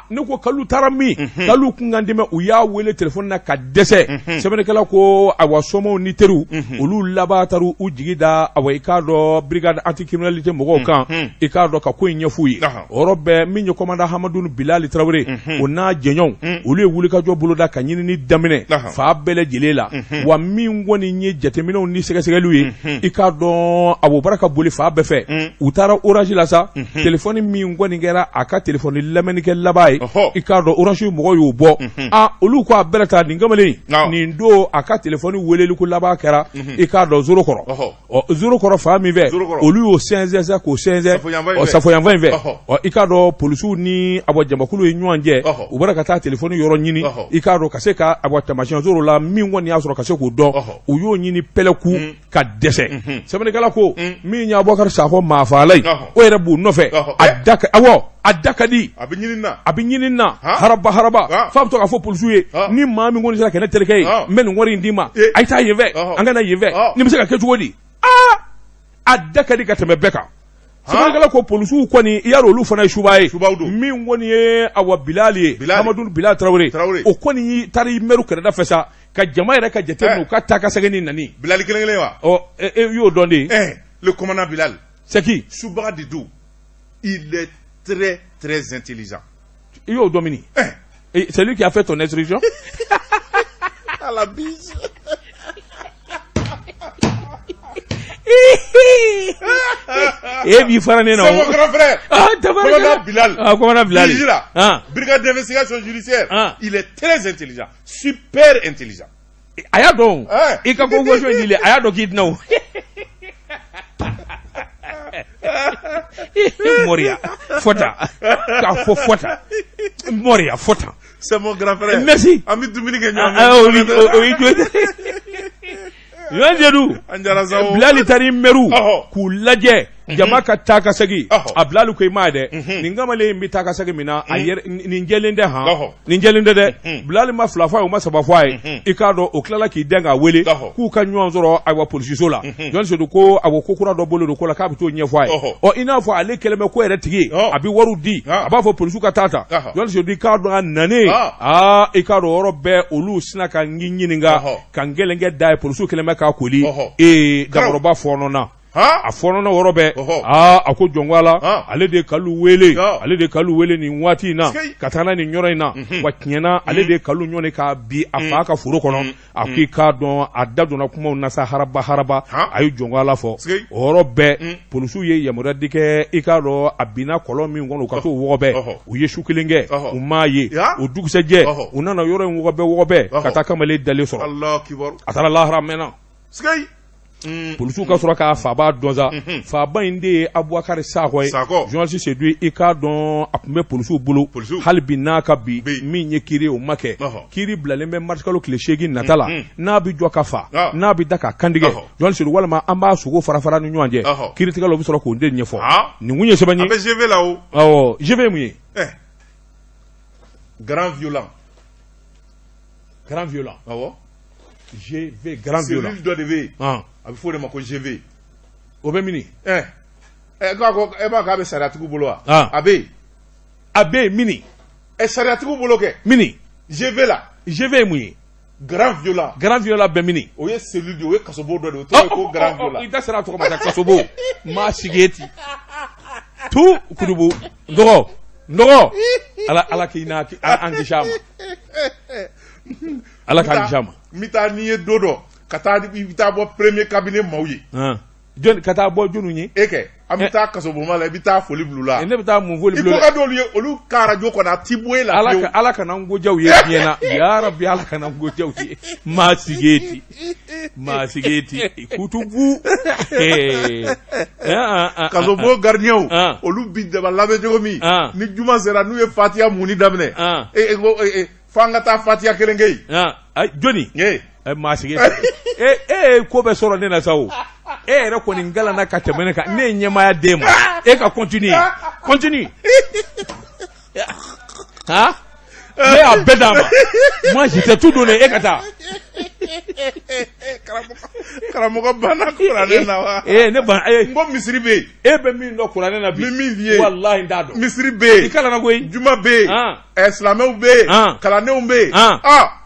ne ko kalu taara min kalu kun kan dɛmɛ u y'a wele telefɔni na ka dɛsɛ sɛbɛnnikɛla ko awa somaw ni teriw olu laban taara u jigi da awa i k'a dɔn brigade anticriminalité mɔgɔw kan i k'a dɔn ka ko in ɲɛf'u ye o yɔrɔ bɛɛ min ye commandant Hamadu Bilali Tarawele o n'a jɛɲɔgɔnw olu ye wulikajɔ boloda ka ɲinini daminɛ fan bɛɛ lajɛlen la wa min kɔni ye jateminɛw ni sɛgɛsɛgɛliw ye i k'a dɔn a bɔra ka boli fan bɛɛ fɛ u taara orange la sa telefɔni min kɔni kɛra a ka telefɔni lamɛnnikɛ laban ye i k'a dɔn orange mɔgɔw y'o bɔ aa olu ko a bɛrɛ ta nin kamalen nin don a ka telefɔni weleliko laban kɛra i k'a dɔn zoro kɔrɔ ɔ zoro kɔrɔ fan min fɛ olu y'o sɛnsɛn sa k'o sɛnsɛn ɔ safoyanfan in fɛ ɔ i k'a dɔn polisiw ni awa jamakulu ye ɲɔgɔn jɛ u bɔra ka taa telefɔni yɔrɔ ɲini i k'a dɔn ka se ka awa taamasiyɛn sɔrɔ la min kɔni y'a sɔrɔ ka se k'o dɔn u y'o ɲini pɛlɛku ka dɛsɛ sɛbɛnnikɛla ko min ye Abubakari Sakɔ maafaala ye o yɛrɛ b'u nɔfɛ a da awɔ a da ka di a bɛ ɲini na a bɛ ɲini na haraba haraba f'a bɛ to k'a fɔ polisiw ye ni maa min kɔni sera ka ne terikɛ ye n bɛ nin wari in d'i ma a ye taa yen fɛ an ka na yen fɛ nin bɛ se ka kɛ cogo di aa a da ka di ka tɛmɛ bɛɛ kan sɛbɛnnikɛla ko polisiw kɔni i y'a dɔn olu fana ye suba ye min kɔni ye awa Bilali ye Amadu Bilali Tarawele o kɔni taara i mɛru kɛrɛda fɛ sa ka jama yɛrɛ ka jate minɛ u ka taa ka segin ni nani Bilali kelen kelen wa ɔ e y'o dɔn de le commandant Bilal c'est qui subaga de don il est très très intelligent i y'o dɔn mini c'est lui qui a fait ton instruction à la bise e b'i fara ne na c'est mon grand frère ah commandant Bilal ah commandant Bilal ah brigade d'investigation judiciaire ah. il est très intelligent super intelligent a y'a dɔn i ka convocation in dilen a y'a dɔn k'i tɛna o moriya fɔ tan k'a fɔ fɔ tan moriya fɔ tan c'est mon grand frère merci an bɛ dumuni kɛ ɲɔgɔn fɛ o y'i jɔ Yohan Sedu an jara sa o Bilali taara i mɛru k'u lajɛ jama ka taa ka segin a Bilali ko i m'a ye dɛ nin kamalen in bɛ taa ka segin min na a yɛrɛ nin jɛlen tɛ han nin jɛlen tɛ dɛ Bilali ma fila fɔ a ye o ma saba fɔ a ye i k'a dɔn o tilala k'i dɛn k'a wele k'u ka ɲɔgɔn sɔrɔ ayiwa polisiso la Yohan Sedu ko awɔ ko kura dɔ bolo don ko la k'a bɛ t'o ɲɛfɔ a ye ɔ i n'a fɔ ale kɛlen bɛ ko yɛrɛ tigi ye a bɛ wariw di a b'a fɔ polisiw ka taa ta Yohan Sedu i k'a dɔn a nanen aa i k'a dɔn o yɔrɔ bɛɛ olu sina ka n ɲininka ka n gɛlɛnkɛ da ye polisiw kɛlen bɛ k'a koli ee dakɔrɔba fɔɔnɔna a fɔɔnɔna o yɔrɔ bɛɛ aa a ko jɔn ko ala ale de ye kalu wele ale de ye kalu wele nin waati in na ka taa n'a nin yɔrɔ in na wa tiɲɛ na ale de ye kalu ɲɔni k'a bin a fa ka foro kɔnɔ a ko i k'a dɔn a da donna kumaw na sa haraba haraba a ye jɔn ko ala fɔ o yɔrɔ bɛɛ polisiw ye yamaruya di kɛ i k'a dɔn a binna kɔlɔn min kɔnɔ u ka t'o wɔgɔbɛ u ye su kelen kɛ u m'a ye o dugusɛjɛ u nana yɔrɔ in wɔgɔbɛ wɔgɔbɛ ka taa kamalen dalen sɔrɔ a taara lahara mɛnna polisiw ka sɔrɔ k'a faaba dɔn sa faaba in de ye Abubakari Sakɔ ye journaliste Sedu i k'a dɔn a tun bɛ polisiw bolo hali bi n'a ka bi min ye kiiri o ma kɛ kiiri bilalen bɛ marisikalo tile 8 nata la n'a bɛ jɔ ka fa n'a bɛ da ka kantigɛ journaliste Sedu walima an b'a sogo fara fara ni ɲɔgɔn cɛ kiiritigɛlaw bɛ sɔrɔ k'o de ɲɛfɔ nin kun ye sɛbɛn ye a bɛ GV la o awɔ GV ye mun ye grand violent grand violent awɔ GV grand violent cellule dɔ de bɛ yen a bɛ fɔ o de ma ko GV o bɛ mini ɛ ko e b'a k'a bɛ sariyatigiw bolo wa a bɛ yen a bɛ yen mini ɛ sariyatigiw bolo kɛ mini GV la GV ye mun ye grand violent grand violent bɛ mini o ye cellule de ye o ye kasobon dɔ de ye o tɔgɔ ye ko grand violent i da sera a tɔgɔ ma sa kasobon maa sigi ten tu kudubu dɔgɔ N dɔgɔ ala ala k'i n'a an kisi a ma ala k'an kisi a ma n bɛ taa n'i ye don dɔ ka taa i bɛ taa bɔ premier cabinet maaw ye jɔn ka taa bɔ jɔnw ye e kɛ an bɛ taa kasobonba la i bɛ taa foli bila u la ne bɛ taa mun foli bila i ko ka d'olu ye olu ka arajo kɔnɔ a ti bɔ e la ala ka ala kana n ko diya u ye diɲɛ na yarabi ala kana n ko diya u ye maa sigi ti maa sigi ti kutubu kasobon gardien olu bi daba labɛn cogo min ni juma sera n'u ye fatiya munni daminɛ e ko f'an ka taa fatiya kelen kɛ yen jɔni maa sigi e e ye ko bɛɛ sɔrɔ ne na sa o e yɛrɛ kɔni kalanna ka tɛmɛ ne kan ne ye ɲɛmaaya d'e ma e ka continue continue han ne y'a bɛɛ d'a ma moi je t'ai tout donné e ka taa karamɔgɔ banna kuranɛ na wa ee ne ban ee n ko misiri bɛ yen e bɛ min dɔn kuranɛ na bi n bɛ min f'i ye walahi n t'a dɔn misiri bɛ yen i kalanna koyi juma bɛ yen ɛ silamɛw bɛ yen kalandenw bɛ yen ah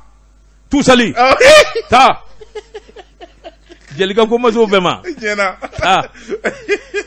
tu sali taa jelika ko ma se o bɛɛ ma tiɲɛna aa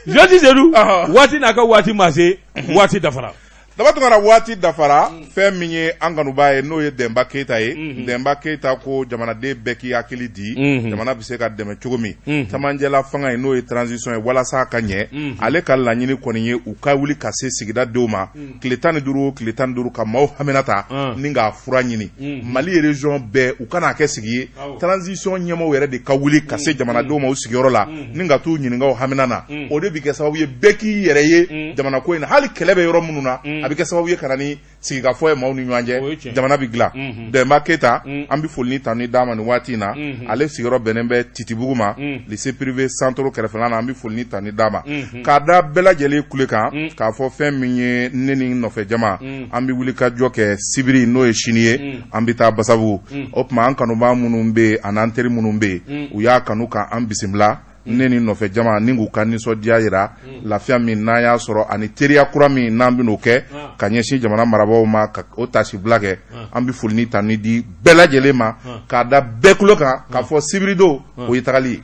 Jɔsi Sedu waati n'a ka waati ma se waati dafara Daba Tunkara waati dafara fɛn min ye an kanubaa ye n'o ye Dɛnba Keyita ye Dɛnba Keyita ko jamanaden bɛɛ k'i hakili di jamana bɛ se ka dɛmɛ cogo min camancɛla fanga ye n'o ye transition ye walasa a ka ɲɛ ale ka laɲini kɔni ye u ka wuli ka se sigida denw ma tile 15 o tile 15 ka maaw hamina ta ni k'a fura ɲini Mali région bɛɛ u kana kɛ sigi ye transition ɲɛmaaw yɛrɛ de ka wuli ka se jamanadenw ma u sigiyɔrɔ la ni ka t'u ɲininka u hamina na o de bɛ kɛ sababu ye bɛɛ k'i yɛrɛ ye jamana ko in na hali kɛlɛ bɛ yɔrɔ minnu na a bɛ kɛ sababu ye ka na ni sigikafɔ ye maaw ni ɲɔgɔn cɛ jamana bɛ dilan Dɛnba Keyita an bɛ foli ni tanuni d'a ma nin waati in na ale sigiyɔrɔ bɛnnen bɛ Titibugu ma lycée privé Santoro kɛrɛfɛla na an bɛ foli ni tanuni d'a ma k'a da bɛɛ lajɛlen kule kan k'a fɔ fɛn min ye ne ni nɔfɛ jama an bɛ wuli ka jɔ kɛ sibiri n'o ye sini ye an bɛ taa Basabugu o tuma an kanubaa minnu bɛ yen an'an teri minnu bɛ yen u y'a kanu k'an bisimila ne ni nɔfɛ jama ni k'u ka nisɔndiya jira lafiya min n'an y'a sɔrɔ ani teriya kura min n'an bɛn'o kɛ ka ɲɛsin jamana marabaaw ma ka o taasibila kɛ an bɛ foli ni tanuni di bɛɛ lajɛlen ma k'a da bɛɛ tulo kan k'a fɔ sibiridon o ye tagali ye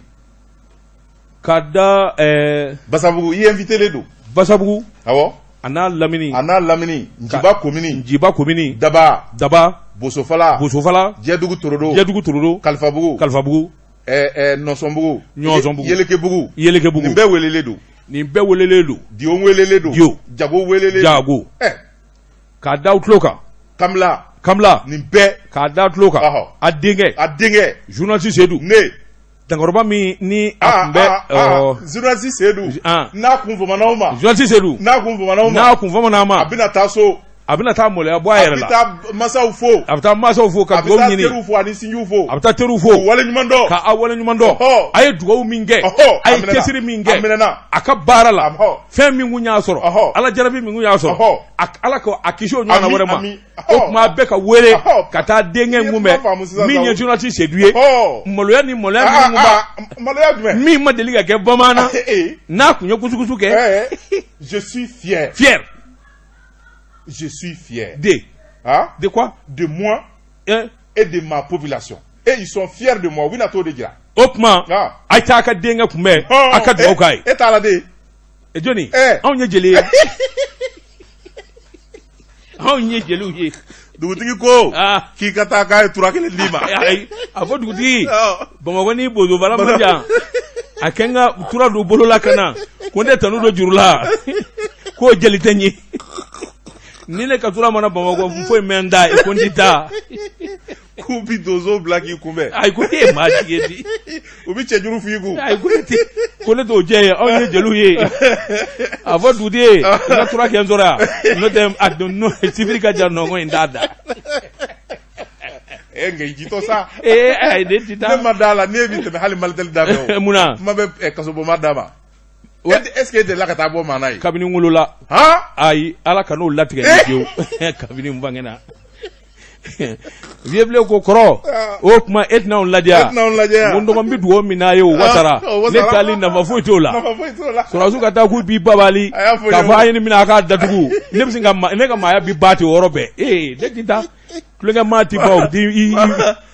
k'a da Basabugu i invité don Basabugu awɔ a n'a lamini a n'a lamini Njiba komini Njiba komini Daba Daba Bosofala Bosofala Jɛdugu Torodo Jɛdugu Torodo Kalifabugu Kalifabugu Nɔsɔnbugu Ɲɔsɔnbugu Yelekebugu Yelekebugu nin bɛɛ welelen don nin bɛɛ welelen don Diyo welelen don Diyo Jago welelen Jago k'a da tulo kan Kamila Kamila nin bɛɛ k'a da tulo kan a denkɛ a denkɛ journaliste Sedu ne dankɔrɔba min ni a tun bɛ journaliste Sedu n'a kun famana aw ma journaliste Sedu n'a kun famana aw ma n'a kun famana ma a bɛna taa so a bɛna taa maloya bɔ a yɛrɛ la a bɛ taa masaw fo a bɛ taa masaw fo ka dugawu ɲini a bɛ taa teriw fo ani sinjiw fo a bɛ taa teriw fo k'u waleɲuman dɔn ka aw waleɲuman dɔn a ye dugawu min kɛ a ye cɛsiri min kɛ a ka baara la fɛn min kun y'a sɔrɔ ala jarabi min kun y'a sɔrɔ ala ka a kisi o ɲɔgɔnna wɛrɛ ma o tuma a bɛɛ ka wele ka taa denkɛ kunbɛn min ye journaliste Sedu ye maloya ni maloya min kun b'a min ma deli ka kɛ bamanan n'a kun ye kusukusu kɛ je suis fier fier je suis fier de hein? de quoi de moi hein? et de ma population et ils sont fiers de moi u bɛna t'o de jira o tuma a ye taa a ka denkɛ kunbɛn a ka dugawu k'a ye e t'a la de e jɔni anw ye jeli ye anw ye jeliw ye dugutigi ko k'i ka taa k'a ye tura kelen d'i ma ayi a fɔ dugutigi bamakɔ ni bozobala man jan a kɛ n ka tura don bolo la ka na ko n tɛ tanu don juru la k'o jeli tɛ n ye ni ne ka tura mana bamakɔ foyi mɛn n da ko n ti taa k'u bi donso bila k'i kunbɛn ayi ko ne ye maa jigi ye bi u bi cɛjuru f'i kun ayi ko ne tɛ ko ne t'o jɛ ye anw ye jeliw ye a fɔ dugutigi ye n ka tura kɛ n sɔrɔ yan n'o tɛ a don n'o sibiri ka jan nɔngɔn in t'a da e nka i jitɔ sa ee ayi ne ti taa ne ma d'a la n'e bi tɛmɛ hali Malitel da fɛ o mun na kuma bɛ kasobonba da ma est ce que e delila ka taa bɔ maa na ye kabini n wolola han ayi ala kan'o latigɛ ne fiyewu kabini n bangena vieux bilen ko kɔrɔ o tuma e tɛna anw lajɛ e tɛna anw lajɛ n ko n dɔgɔ n bɛ dugawu min n'a ye o wasara ne taali nafa foyi t'o la sɔrɔdasiw ka taa k'u b'i babali k'a fɔ a ye nin minɛ a k'a datugu ne bɛ sin ka ne ka maaya bi ban ten o yɔrɔ bɛɛ ee ne ti taa tulonkɛ maa ti ban o ti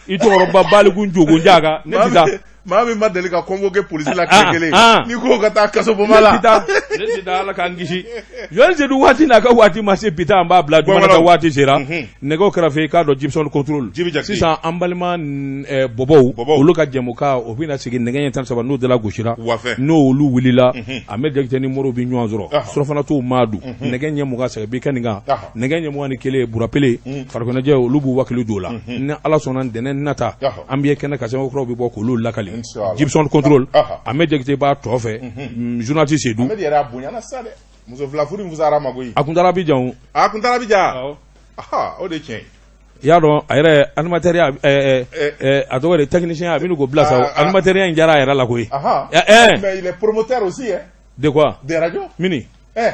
i cɛkɔrɔba baliku jogonja kan ne ti taa. Maa min ma deli ka convoqué polisi la tile kelen, n'i ko ka taa kasobonba la. Ne tɛ taa, Ala k'an kisi. Joël Seydou, waati n'a ka waati ma se, bi ta an b'a bila dugumana ka waati sera. Nɛgɛw kɛrɛfɛ, i k'a dɔn Gibson contrôle. Sisan an balima bɔbɔw, olu ka jɛmukan o bɛna sigi nɛgɛ ɲɛ 13, n'o dala gosira, n'olu wulila, Ahmed Jakite ni Moriw bɛ ɲɔgɔn sɔrɔ. Surɔfana t'u maa dun. Nɛgɛ ɲɛ 20 sɛgɛ bi kɛ nin kan. Nɛgɛ ɲɛ 21, Burapele farikoloɲɛnajɛ, olu b'u wakili don o la. Ni Ala sɔnna, ntɛnɛn nata, an bɛ kɛnɛ kan, sɛbɛn kuraw bɛ bɔ k'olu lakali. Gibson contrôle, Ahmed Jakite b'a tɔ fɛ, journaliste Seydou. Muso fila furu in fisayara ma koyi. A kun taara Abidjan. A kun taara Abidjan. O de ye tiɲɛ ye. I y'a dɔn, a yɛrɛ animateur, a tɔgɔ de technicien, a bɛ k'o bila sa, animateur in diyara a yɛrɛ la koyi. Mais il est promoteur aussi, hein. De quoi? Des radios. Mini. Eh.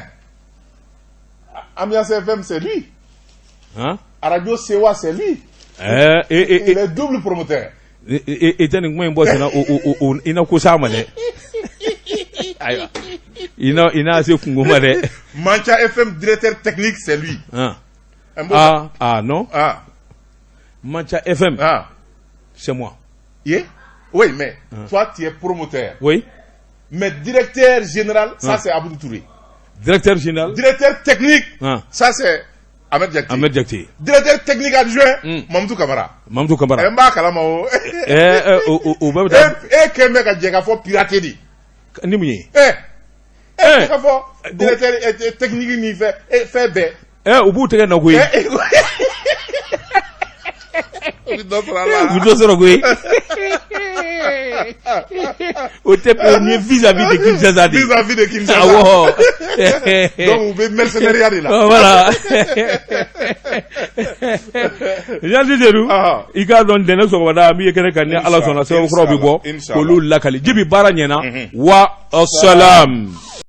Ambiance FM, c'est lui. Hein? Radio Sewa, c'est lui. Eh, eh, il est double promoteur. I tɛ nin kuma in bɔ senna, o i na ko s'a ma dɛ. Ayiwa, i n'a se kungo ma dɛ. Mancha FM directeur technique, c'est lui. Ah, ah, ah non. Ah. Mancha FM. Ah. C'est moi. Yeah? Oui, mais toi, tu es promoteur. Oui. Mais directeur général, ça c'est Abdou Touré. Directeur général. Directeur technique, ça c'est Ahmed Diakité. Ahmed Diakité. Directeur technique adjoint, Mamadou Kamara. Mamadou Kamara. N b'a kalama o. Eh, o bɛɛ bɛ taa. E kɛn bɛ ka jɛ k'a fɔ pirater de. Ni mun ye? Eh. Eh. K'a fɔ directeur technique ni fɛn fɛn bɛɛ. Eh, u b'u tɛgɛ nɔ koyi. U bɛ dɔ sɔrɔ a la. U bɛ dɔ sɔrɔ koyi. O tɛ o ni vis-à-vis de Kinshasa de. Vis-à-vis de Kinshasa. Awɔ. Donc u bɛ mercenariat de la. Voilà. Jean Seydou. I k'a dɔn ntɛnɛn sɔgɔmada an b'i ye kɛnɛ kan, ni Ala sɔnna, sɛbɛn kuraw bɛ bɔ k'olu lakali. Jibi, baara ɲɛna wa salam.